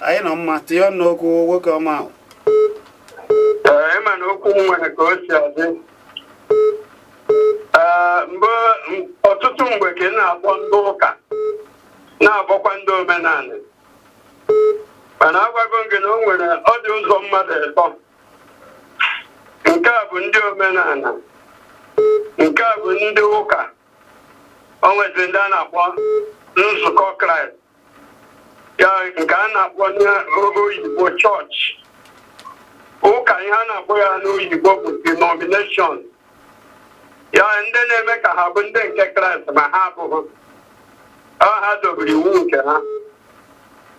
A: Anyị nọ mma. Tinye ọnụ n'okwu, nwoke ọma ahụ.
F: Ee, ịma na okwu m nwere ka o si adị. Ee, mbụ, ọtụtụ mgbe ka ị na-akpọ ndị ụka, na-akpọkwa ndị omenala, mana agwago m gị na o nwere ọ dị ụzọ mmadụ ịtọ. Nke a bụ ndị omenala, nke a bụ ndị ụka, o nweziri ndị a na-akpọ nzukọ Kraịst, ya nke a na-akpọ n'oyibo chọọchị. Ụka, ihe a na-akpọ ya n'oyibo bụ denomination, ya ndị na-eme ka ha bụ ndị nke Kraịst ma ha abụghị. Ọ ha dobere iwu nke ha.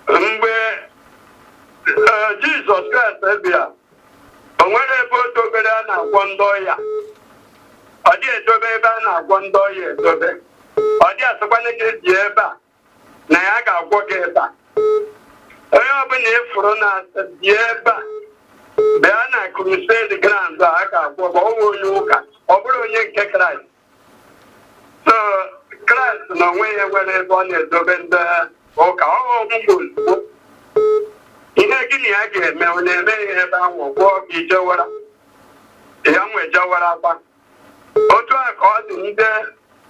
F: Mgbe Jizọs Kraịst bịa, o nwere ebe o dobere a na-agwọ ndị ọya. Ọ dị edobe ebe a na-agwọ ndị ọya edobe. Ọ dị asịkwana gị dị ebe a na ya ga-agwọ gị ebe a. Onye ọbụla ịfụrụ na dị ebe a bịa na crusade ground a ga-agwọ gị, ọ bụ onye ụka, ọ bụrụ onye nke Kraịst. So Kraịst na onwe ya nwere ebe ọ na-edobe ndị ụka. Ọ bụ ọgwụgwọ ozugbo. Ihe gị na ya ga-eme, ọ na-eme ya ebe ahụ, gwọọ gị, jewara ya nwe jewara akwa. Otu a ka ọ dị ndị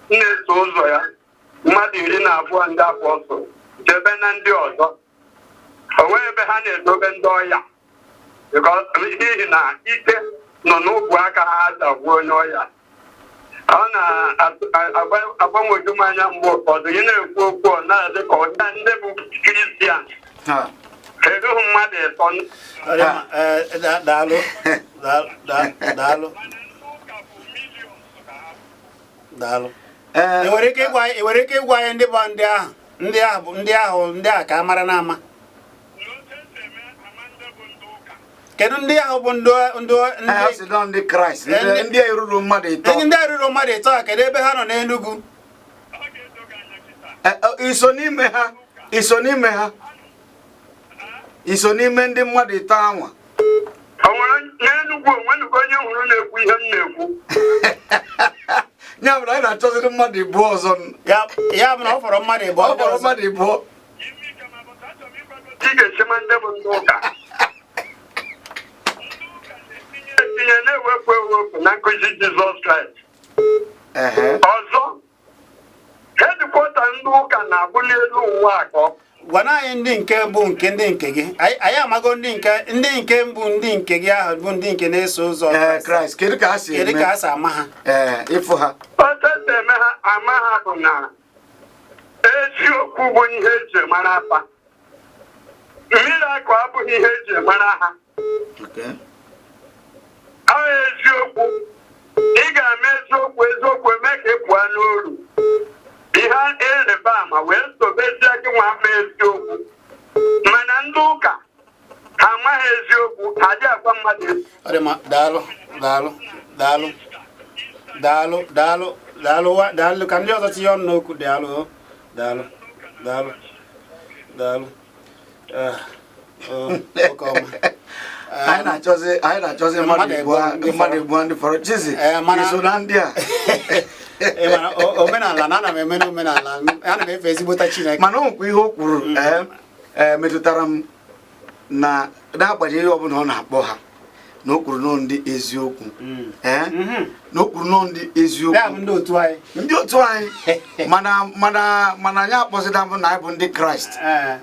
F: na-eso ụzọ ya, mmadụ 12, ndị apọstụl, jebe na ndị ọzọ. O nweghị ebe ha na-edobe ndị ọya, n'ihi na ike nọ n'ogwe aka ha dagbuo onye ọya. Ọ na-agbanwoju m anya mgbe ụfọdụ ị na-ekwu okwu, ọ na-adị ka ọnya ndị bụ Kristian
B: Ha.
F: erughị mmadụ ịtọ.
A: Ọ dị mma. Ee, daalụ. Daalụ, daalụ.
B: Ee.
A: Ị nwere ike ịgwa anyị ndị bụ ndị ahụ, ndị ahụ bụ ndị ahụ, ndị a ka a mara n'ama? Kedu ndị ahụ bụ ndị
B: Ha
A: ndị
B: sị nọ ndị Kraịst,
A: Ee,
B: ndị a eruru mmadụ ịtọ.
A: Ndị a ruru mmadụ ịtọ a, kedu ebe ha nọ n'Enugu?
B: Ee, iso n'ime ha, iso n'ime ha, iso n'ime ndị mmadụ ịtọ anwa?
F: O nwere n'Enugwu onwenugo onye hụrụ na-ekwu ihe m na-ekwu?
B: Ya bụ na anyị na-achọziri mmadụ ịbụọ ọzọ.
A: Ya bụ na ọ fọrọ mmadụ ịbụọ
B: Ọ
A: ndị
B: fọrọ
A: ọzọ.
B: mmadụ ịbụọ.
F: Ị ga-esi ma ndị bụ ndị ụka etinye na-ewepụ ewepụ na nkụzi Jizọs Kraịst. Ọzọ, headquarter ndị ụka na-abụ n'elu ụwa a ka ọ
A: Gwana anyị ndị nke bụ nke ndị nke gị. Anyị amago ndị nke mbụ, ndị nke gị ahụ bụ ndị nke na-eso ụzọ
B: Ee.
A: Kraịst.
B: Kraịst, kedu ka ha si
A: Kedu
B: eme?
A: ka a si ama ha?
B: Ee, ịfụ ha.
F: Otu esi eme ha ama ha bụ na eziokwu bụ ihe eji mara afa. Miracle abụghị ihe eji mara ha. Ọ eziokwu. Ị ga-ama eziokwu, eziokwu eme ka ị pụọ n'uru. Ihe ịrịba ama wee sobezie gị nwa ama eziokwu. Mana ndị ụka ha amaghị eziokwu, ha dị agwa mmadụ eziokwu.
A: Ọ dị mma, daalụ, daalụ, daalụ, daalụ, daalụ, daalụ, daalụ. Ka ndị ọzọ tinye ọnụ n'okwu. Daalụ o. Daalụ, daalụ, daalụ. Ah, oh, nwoke ọma.
B: Anyị na-achọzi mmadụ
A: Mmadụ
B: ịbụọ.
A: ịbụọ ndị
B: Mmadụ
A: fọrọ.
B: ịbụọ ndị fọrọ. Chizi,
A: Ee,
B: iso na ndị a?
A: Ị mara, omenala na ana m eme n'omenala, ana m efe ezigbota Chineke.
B: Mana o nwekwa ihe o kwuru, ee, metụtara m. Na n'agbanyeghị ihe ọbụla ọ na-akpọ ha, na o kwuru nọọ ndị eziokwu, ee, na o kwuru nọọ ndị
A: Ya
B: eziokwu
A: bụ ndị otu anyị.
B: Ndị otu anyị, mana anyị akpọzida bụ na anyị bụ ndị Kraịst,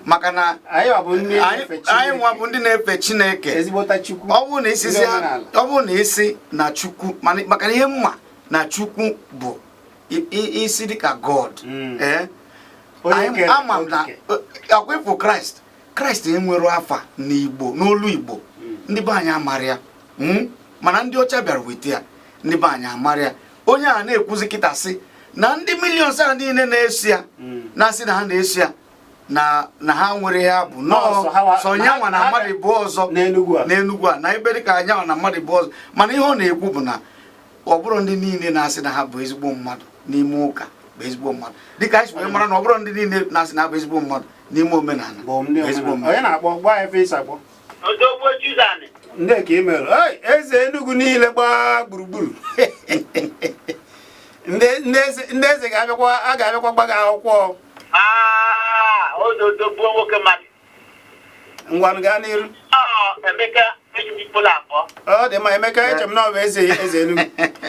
B: maka na
A: anyị ọ bụ ndị
B: anyị
A: na-efe
B: anyị nwa
A: Chineke.
B: bụ ndị na-efe Chineke.
A: Ezigbota Chukwu.
B: Ọ bụrụ na isi
A: Ndị omenala.
B: ọ bụrụ na isi na Chukwu, maka na ihe mma na Chukwu bụ isi dịka God, ee,
A: Onye
B: anyị
A: kere
B: ama m na
A: okike.
B: akwa ịfụ Kraịst, Kraịst enwero afa n'Igbo, n'olu Igbo. Ndị be anyị amara ya. Mana ndị ọcha bịara weta ya, ndị be anyị amara ya. Onye a na-ekwuzi kịta sị na ndị millions a niile na-eso ya, na-asị na ha na-eso ya, na ha nwere ya bụ
A: Nọọsụ,
B: nọọ sọ
A: na
B: nyanwa na mmadụ bụ ọzọ
A: n'Enugu a.
B: N'Enugu a, na ebe dịka anyanwa na mmadụ bụ ọzọ. Mana ihe ọ na-ekwu bụ na ọ bụrụ ndị niile na-asị na ha bụ ezigbo mmadụ n'ime ụka bụ ezigbo mmadụ, dịka anyị si wee mara na ọ bụrụ ndị niile na-asị na ha bụ ezigbo mmadụ n'ime omenala
A: bụ ndị
B: bụ ezigbo
A: omenala.
B: mmadụ.
A: Onye na-akpọ, gwa ya efe isi akpọ.
F: Odogwu Chizani.
A: Ndị ka email. Ei, eze Enugu niile gbaa gburugburu. Ndị eze ga-abịakwa, a ga-abịakwa gba gị akwụkwọ.
F: Aa, odogwu nwoke mmadụ.
A: Ngwanụ, gaa n'iru.
F: Ọ Emeka eji m ikpolo akpọ.
A: Ọ dị mma, Emeka. Eche m na ọ bụ eze Enugu.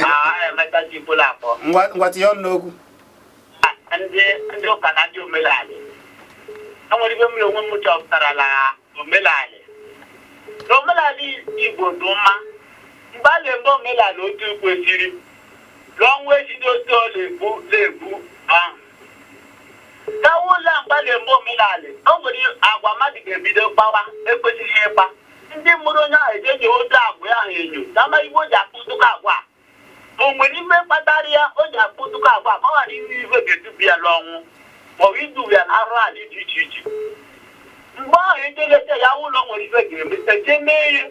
F: Aa, Emeka ji ikpolo akpọ.
A: Ngwa ngwa, tinye ọnụ n'okwu.
F: Ndị ụka na ndị omenala, e nwere ibe m na onwe m chọpụtara na omenala Igbo dị mma. Mgbe a na-eme omenala otu kwesịrị n'ọnwa echi dị otu, ọ na-egbu na-egbu ahụ gawa ụlọ. Mgbe a na-eme omenala, o nwere agwa mmadụ ga-ebido kpawa ekwesịghị ịkpa. Ndị mụrụ onye ahụ eje enyo otu agwa ahụ enyo na amaghị ibe o ji akpụ ụtụkọ agwa a. O nwere ife kpatara ya o ji akpụ ụtụkọ agwa a, ka ọ ghara inwe ife ga-edubu ya n'ọnwụ maọbụ idubu ya na arụ ala dị iche iche. Mgbe ahụ ejeleta ya ụlọ, nwere ife ga-eme eje mee ya,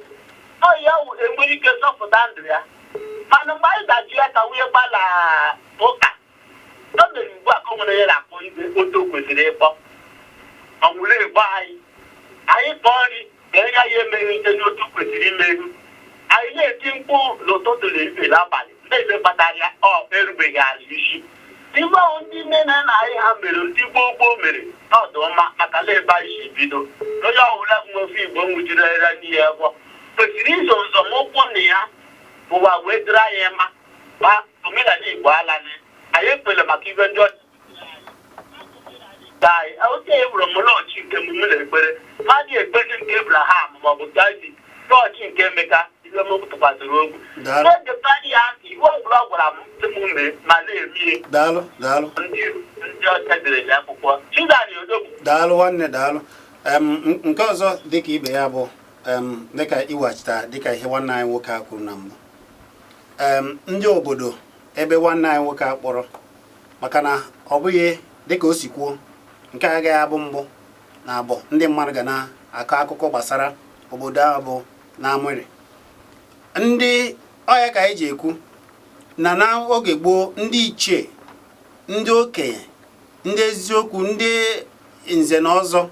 F: ọ ya wụ enwere ike zọpụta ndụ ya. Mana mgbe anyị gaji ya ka nwunye gbala ụka, o mere ugbu a ka o nwere onye na-akpọ ibe otu o kwesịrị ịkpọ ọnwụrụ egbo anyị. Anyị kpọọ nri ka enye ya, emeghị ike n'otu kwesịrị imeghu. Anyị na-eti mkpu n'ụtụtụ na ehihie n'abalị na-ebe kpatara ya ọ erubeghị ala isi. Ibe ahụ ndị nne na nna anyị ha mere, ndị gboo gboo mere n'ọdụ ọma, maka na ebe anyị si bido, onye ọbụla bụ nwefe Igbo nwụjiri ere n'ihe ebe kwesịrị iso nzọmụkwụ na ya ụwa wee dịrị anyị mma. Ma omenala Igbo alaghị, anyị ekwela maka ibe ndị ọcha anyị oke ewuru m lọọchị nke m na ekpere mmadụ ekpere nke Abraham maọbụ David, lọọchị nke Emeka, ihe m tụkwasịrị obi.
A: Daalụ.
F: Na-edekwarị ya ntị, iwe ọbụla ọ gwara m sị m mee ma na-eme ihe.
A: Daalụ, daalụ.
F: Ndị ọcha dere ya akwụkwọ Chizani Odogwu.
A: Daalụ nwanne, daalụ. Nke ọzọ dịka ibe ya bụ dịka iweghachita dịka ihe nwanne anyị nwoke a kwuru na mbụ, ndị obodo ebe nwanne anyị nwoke a kpọrọ, maka na ọ bụghị dịka o si kwuo, nke a agaghị abụ mbụ na abụ ndị mmadụ ga na-akọ akụkọ gbasara obodo ahụ bụ na Amịrị. Ndị ọya ka anyị ji ekwu na n'oge gboo, ndị ichie, ndị okenye, ndị eziokwu, ndị nze na ọzọ,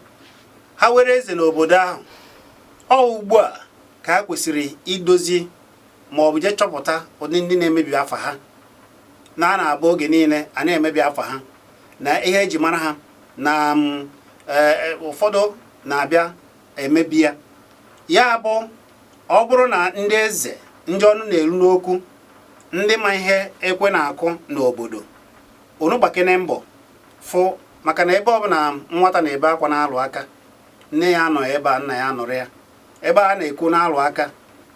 A: ha were eze n'obodo ahụ. Ọ ugbu a ka ha kwesịrị idozi ma ọ bụ jee chọpụta ụdị ndị na-emebi afa ha, na a na-abụ oge niile a na-emebi afa ha na ihe eji mara ha na ụfọdụ na-abịa emebi ya. Ya bụ, ọ bụrụ na ndị eze, ndị ọnụ na-eru n'okwu, ndị ma ihe ekwe na-akụ n'obodo, unu gbakene mbọ fụ, maka na ebe ọbụla nwata na-ebe akwa na-alụ aka, nne ya anọ ebe a, nna ya nọrọ ya ebe a na-ekwu na-alụ aka.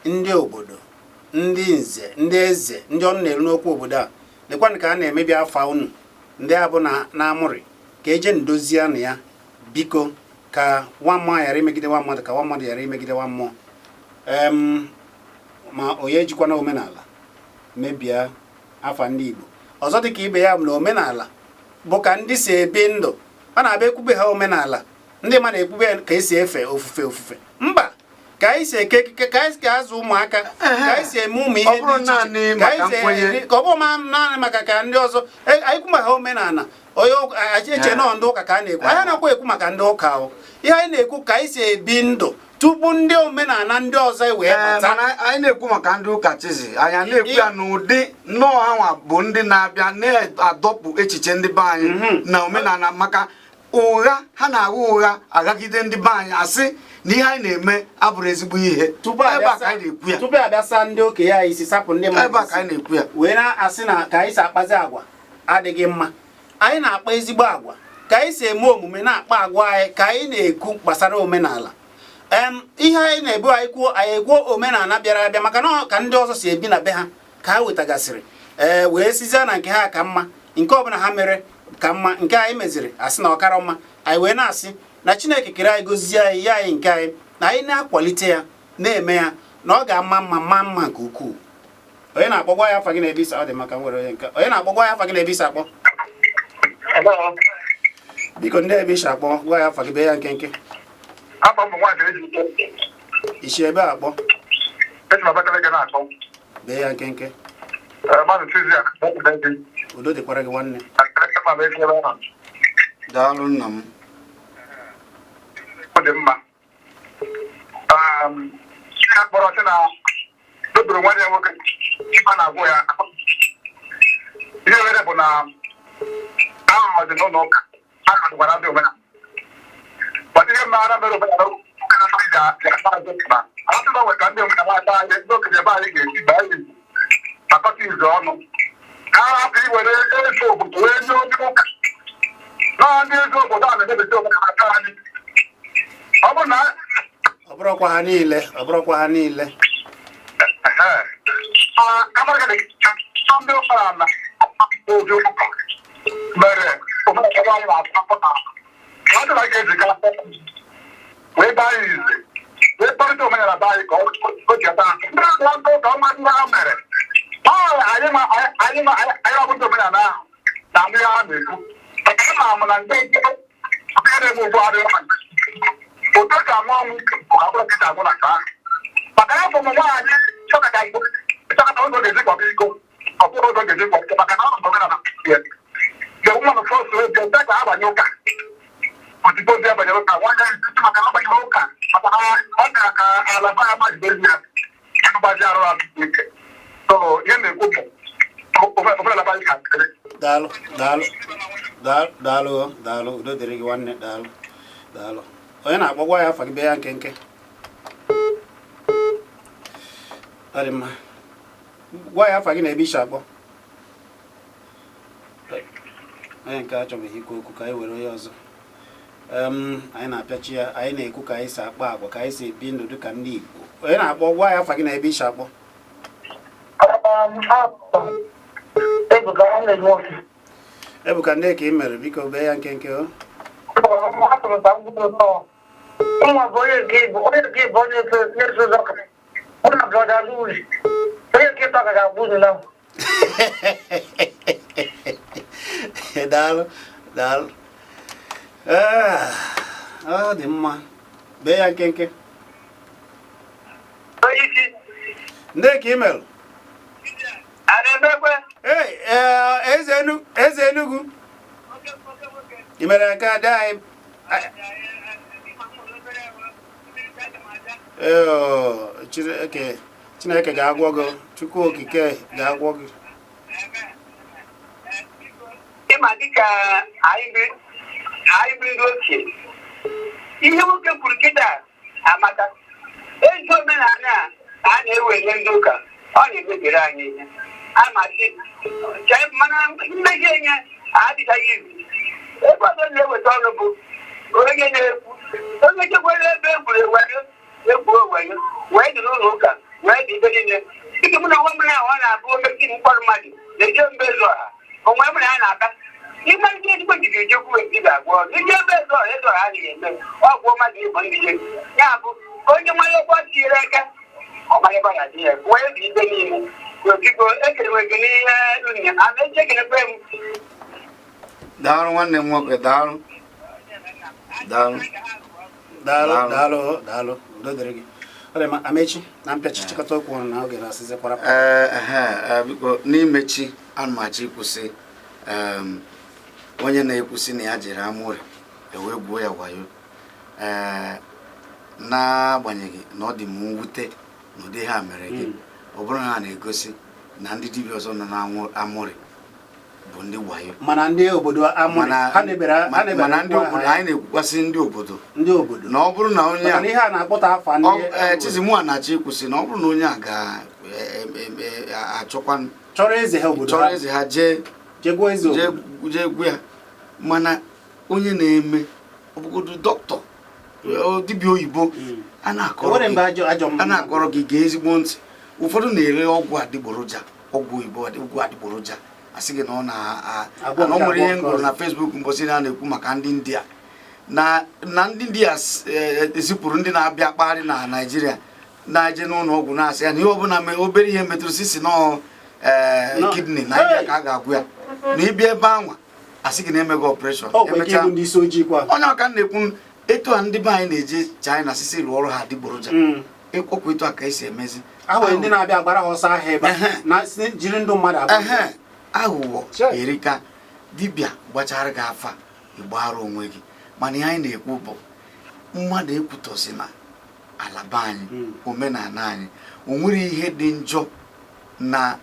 A: Ndị obodo, ndị nze, ndị eze, ndị ọnụ na-eru n'okwu obodo a, lekwanụ ka a na-emebi afa unu. Ndị a bụ na na-amụrị ka eje ndozie na ya, biko, ka nwa mmụọ ghara imegide nwa mmadụ, ka nwa mmadụ ghara imegide nwa mmụọ. Ma onye ejikwana omenala mebie afa ndị Igbo ọzọ. Dịka ibe ya bụ na omenala bụ ka ndị si ebi ndụ. Ọ na-abịa ekwube ha omenala, ndị mmadụ ekwube ka esi efe ofufe. Mba, ka anyị si eke ekike, ka anyị si azụ ụmụaka, ka anyị si eme ụmụ ihe
B: Ọ bụrụ
A: dị iche iche,
B: naanị
A: ka anyị
B: maka
A: si
B: nkwenye.
A: Ka ọ bụrụ ma naanị maka ka ndị ọzọ. Anyị kwu maka omenala, onye eche nọọ ndị ụka ka a na-ekwu. Anyị anakwa ekwu maka ndị ụka o. Ihe anyị na-ekwu, ka anyị si ebi ndụ tupu ndị omenala ndị ọzọ wee bata.
B: Mana anyị na-ekwu maka ndị ụka, Chizi, anyị a na-ekwu ya n'ụdị nnọọ ha nwa bụ ndị na-abịa na-adọpụ echiche ndị be anyị na omenala maka Ụgha ha na-agha ụgha aghagide ndị be anyị, asị na ihe anyị na-eme abụrụ ezigbo ihe.
A: Tupu
B: Ebe a ka anyị na-ekwu ya.
A: Tupu abịa saa ndị okenye anyị isi, sapụ ndị mmadụ
B: Ebe a ka anyị
A: isi,
B: na-ekwu ya.
A: Wee na-asị na ka anyị si akpazi agwa adịghị mma. Anyị na-akpa ezigbo agwa, ka anyị si eme omume, na-akpa agwa anyị, ka anyị na-ekwu gbasara omenala. Ihe anyị na-ebu, anyị kwuo, anyị ekwuo omenala bịara abịa, maka na ọ ka ndị ọzọ si ebi na be ha ka ha wetagasịrị, ee, wee sizie na nke ha ka mma. Nke ọbụla ha mere ka mma, nke anyị meziri asị na ọkara mma. Anyị wee na-asị na Chineke kere anyị, gozie anyị, ya anyị nke anyị, na anyị na-akwalite ya, na-eme ya, na ọ ga-ama mma, mma mma nke ukwuu. Onye na-akpọgwa ya afa gị na ebe isi ọ dị maka nwere onye nke onye na-akpọgwa ya afa gị na ebe isi akpọ. Biko, ndị ebe isi akpọ, gwa ya afa gị, bee ya nkenke.
F: Afọ m bụ nwaanyị eji ike.
A: Isi ebe a akpọ?
F: Esi m Abakaliki na-akpọ.
A: Bee ya nkenke.
F: Mmadụ Tuesday a kpọpụta gị.
A: Udo dịkwara gị, nwanne.
F: Akịrịsị ma esi ebe ahụ.
B: Daalụ, nna m.
F: Ọ dị mma. Ya kpọrọ sị na dobere nwanne ya nwoke chikwa na-agwụ ya. Ihe mere bụ na ahụ dị n'ụlọ ụka, ahụ dịkwara ndị omenala. But ihe maara mere omenala ụka na ndị ga-akpa azụ na asị na ka ndị omenala ata anyị, ndị okenye be anyị ga-esi baa izu akọta izu ọnụ, ka ha hapụ iwere eze obodo wee nye onye ụka. Na ndị eze obodo a na-emebisi omenala aka anyị. Ọ bụrụ na
A: Ọ bụrụkwa ha niile, ọ bụrụkwa ha niile.
F: Ndị ụka na ozi ụka mere omenala anyị na-akpọta ha dị na ga-ejikọ wee baa ya izu wee kparịta omenala be anyị ka o cheta ndị agwa ndị ụka ọma ndị ha mere. Ọ anyị ma anyị ma anyị ọ bụ ndị omenala ahụ na ndị ha na-ekwu maka ama ama na nke nke nke na-eme ugbu a adịghị mma. Ụtọ ka anwụ ọnwụ ka ọ bụrụ ka anwụ na nke ahụ, maka ya bụ ụmụ nwaanyị chọkọta igbo chọkọta ụzọ ga-eji kwaba iko, ọ bụrụ ụzọ ga-eji kwaba iko, maka na ọ bụ omenala ya. The woman first wee bịa ka abanye ụka, ozugbo ndị abanyere ụka, nwaanyị ahụ sị maka na abanyere ụka, maka na ọ gara ka ala ba amajidezi ya agbaji arụ ahụ ike. So ihe na-ekwu bụ omenala be anyị ka dịrị.
A: Daalụ, daalụ, daalụ, daalụ, daalụ. Udo dịrị gị, nwanne. Daalụ, daalụ. Onye na-akpọ, gwa ya afa gị, bee ya nkenke. Ọ dị mma. Gwa ya afa gị na ebe isi akpọ. Onye nke achọbeghị ikwu okwu, ka anyị were onye ọzọ. Anyị na-apịachi ya. Anyị na-ekwu ka anyị si akpa agwa, ka anyị si ebi ndụ dịka ndị Igbo. Onye na-akpọ, gwa ya afa gị na ebe isi akpọ.
F: Ebuka, nwanne gị nwoke.
A: Ebuka, ndị ka ị mere, biko bee ya nkenke o.
F: Atụrụ ka m kwuo nnọọ. Nwa bụ onye nke ịbụ onye nke ịbụ onye na-eso ụzọ ka mụ na Brother Louis, onye nke ịtọ ka ga-agwa unu na
A: Daalụ, daalụ. Ee, ọ dị mma, bee ya nkenke.
F: Onye isi.
A: Ndị ka ị mere?
F: A na-emekwe.
A: Ee, ee, eze Enugu, ị mere nke a dị anyị. Ee, Chineke, Chineke ga-agwọ gị. Chukwu Okike ga-agwọ gị.
F: Ịma dịka anyị bụ ndị ochie, ihe nwoke kwuru kịta amaka. Ezi omenala a a na-ewe nye ndị ụka, ọ na-emebiri anyị ihe amasị, mana mmejọ enye adịchaghị izu. Ebe ọzọ na-eweta ọnụ bụ onye na-ekwu, onye chekwara ebe egwuru ewayo, egwuo wayo wee dị n'ụlọ ụka, wee dị ibe niile. Dịka mụ na onwe m na ọ na-abụ omesi mkpọrọ mmadụ na-eje mbe ezu ọha onwe m na ya na-aka ime ndị ezigbo jiri ejekwu esi ga-agwọ ọrụ ije ebe ezu ọha, ezu ọha adịghị eme ọgwụ mmadụ ịbụ ndị je ya bụ onye nwanyekwa tinyere aka ọmanyekwa ya dị ya wee dị ibe niile. Biko, ekele gị n'ihe unu ama eji ekelekwe m.
B: Daalụ, nwanne m nwoke, daalụ, daalụ.
A: Daalụ.
B: Daalụ.
A: Daalụ, daalụ. Udo dịrị gị. Ọ dị mma. Amechi, na mpịachi, chịkọta okwu ọnụ na oge na-asịzikwara.
B: Ee, ehe, ee, biko, n'imechi, ana m achọ ịkwụsị onye na-ekwusị na ya jere amụrị ewee gwuo ya wayo, ee, n'agbanyeghị na ọ dị m mwute na ụdị ha mere gị. Ọ bụrụ na ha na-egosi na ndị dibịa ọzọ nọ na amụrị Bụ ndị wayo.
A: Mana ndị obodo amụrị
B: Mana
A: ha na-ebere ha na-ebere
B: mana ndị
A: okwu
B: obodo
A: aha.
B: Anyị na-ekwukwasị ndị obodo
A: Ndị obodo
B: na ọ bụrụ na onye
A: maka
B: a
A: na ihe a na-akpọta afa ndị
B: Chizimua na-achọ ịkwụsị na ọ bụrụ na onye a ga-achọkwa
A: chọrọ eze ha obodo
B: chọrọ
A: ha
B: eze ha jee
A: jee gụọ eze
B: jee
A: obodo.
B: Jee gwu ya. Mana onye na-eme ọbụgodu dọkịta, dibịa oyibo, a na-akọrọ
A: Enwere
B: gị
A: mgbe ajọ ajọ
B: a
A: mmadụ
B: na-akọrọ gị, gee ezigbo ntị. Ụfọdụ na-ere ọgwụ adịgboroja, ọgwụ oyibo, ọgwụ adịgboroja, asị gị na ọ
A: Agwọ
B: na o
A: nke
B: nwere ihe
A: agwọ
B: m gụrụ
A: nke
B: na Facebook mbọsị na na-ekwu maka ndị India na ndị India zipụrụ ndị na-abịa kpagharị na Naịjirịa na-eje n'ụlọ ọgwụ na-asị ya na ihe ọbụla obere ihe metụrụ sisi nọọ
A: No.
B: kidney na India
A: Hey!
B: ka a ga-agwụ ya, na ịbịa ebe anwa asị gị na emeghị operation.
A: Ọ kwa ike ịbụ ndị isi ojii kwa.
B: Onye ọka na-ekwu etu a, ndị be anyị na-eje China sisi rụọ ọrụ ha adịgboroja. Ọkwa etu a ka esi emezi.
A: Ha nwere ndị na-abịa agbara ha ọsọ ahịa ebe a, na si jiri ndụ mmadụ agba.
B: Ehe, aghụghọ erika. Dibịa gbachara gị afa, ịgbara onwe gị. Mana ihe anyị na-ekwu bụ mmadụ ekwutọsi na ala be anyị, omenala anyị. O nwere ihe dị njọ na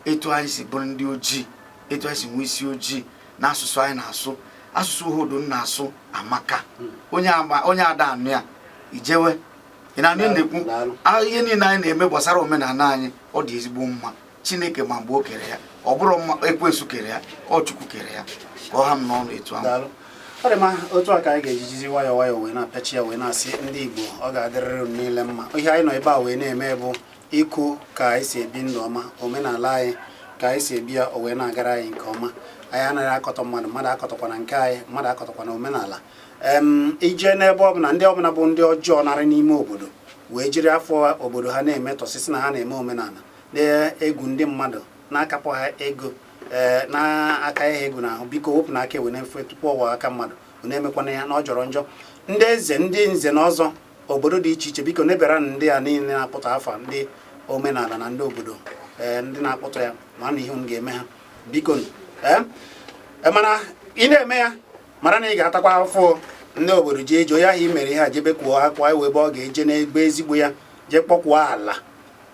B: etu anyị si bụrụ ndị ojii, etu anyị si nwee isi ojii, na asụsụ anyị na-asụ, asụsụ obodo m na-asụ amaka. Onye ama onye ada anụ ya ijewe. Ị na-anụ ihe m na-ekwu?
A: Daalụ.
B: Ihe niile anyị na-eme gbasara omenala anyị, ọ dị ezigbo mma. Chineke ma mgbe o kere ya, ọ bụrụ mma ekwensu kere ya, ọ Chukwu kere ya. Ka ọ ha m n'ọnụ etu ahụ.
A: Daalụ. Ọ dị mma. Otu a ka anyị ga-ejijizi nwayọọ nwayọọ wee na-apịachi ya, wee na-asị ndị Igbo, ọ ga-adịrịrị unu niile mma. Ihe anyị nọ ebe a wee na-eme bụ ịkụ ka anyị si ebi ndụ ọma, omenala anyị, ka anyị si ebi ya, o wee na-agara anyị nke ọma. Anyị anaghị akọtọ mmadụ, mmadụ akọtọkwana nke anyị, mmadụ akọtọkwana omenala. Ije n'ebe ọbụla, ndị ọbụla bụ ndị ọjọọ narị n'ime obodo wee jiri afọ obodo ha na-emetọsịsị na ha na-eme omenala, na-egwu ndị mmadụ, na-akapụ ha ego, na-aka ya ego n'ahụ, biko wepụ n'aka ewe na-efe tupu ọwa aka mmadụ. Unu emekwana ya na ọ jọrọ njọ. Ndị eze, ndị nze na ọzọ obodo dị iche iche, biko nebara ndị a niile na-akpụta afa ndị omenala na ndị obodo, ndị na-akpụta ya, ma na ihe unu ga-eme ha, biko. Mana ị na-eme ya, mara na ị ga-atakwa afụfụ. Ndị obodo ji eji onye ahụ i mere ihe a jebe kwuo akwa ewe ebe ọ ga-eje n'ebe ezigbo ya jee kpọkwuo ala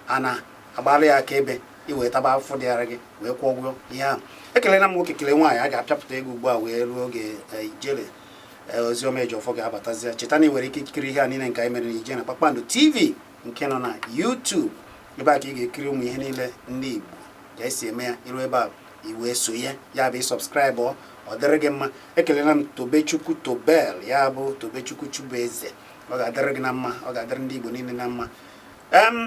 A: ana agbara ya aka ebe i wee taba afụfụ dịara gị wee kwụọ ụgwọ ihe ahụ. Ekelela m nwoke, kelee nwaanyị. A ga-apịapụta ego ugbu a wee ruo oge ijele Oziọma Ejiofor ga-abatazi. Cheta na ị nwere ike ikiri ihe a niile nke anyị mere na ije na Kpakpando TV nke nọ na YouTube. Ebe a ka ị ga-ekiri ụmụ ihe niile ndị Igbo ka esi eme ya. Iru ebe a, i wee sonye ya bụ ị subscribe, ọ dịrị gị mma. Ekelela m Tobechukwu Tobel, ya bụ Tobechukwu Chubueze. Ọ ga-adịrị gị na mma, ọ ga-adịrị ndị Igbo niile na mma.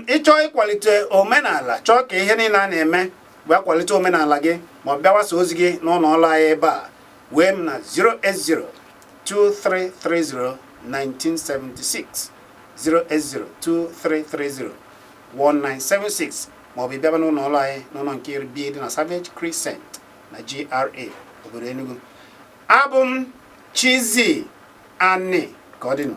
A: Ịchọọ ịkwalite omenala, chọọ ka ihe niile a na-eme wee kwalite omenala gị, ma ọ bịawasa ozi gị n'ụlọ ọrụ anyị ebe a, wee m na 080 2330 1976, 0802330 1976, maọbụ ị bịaba n'ụlọ ọrụ anyị n'ụlọ nke bi dị na Savage Crescent na GRA obodo Enugu. Abụ m Chizzy Ani. Ka ọ dịnụ.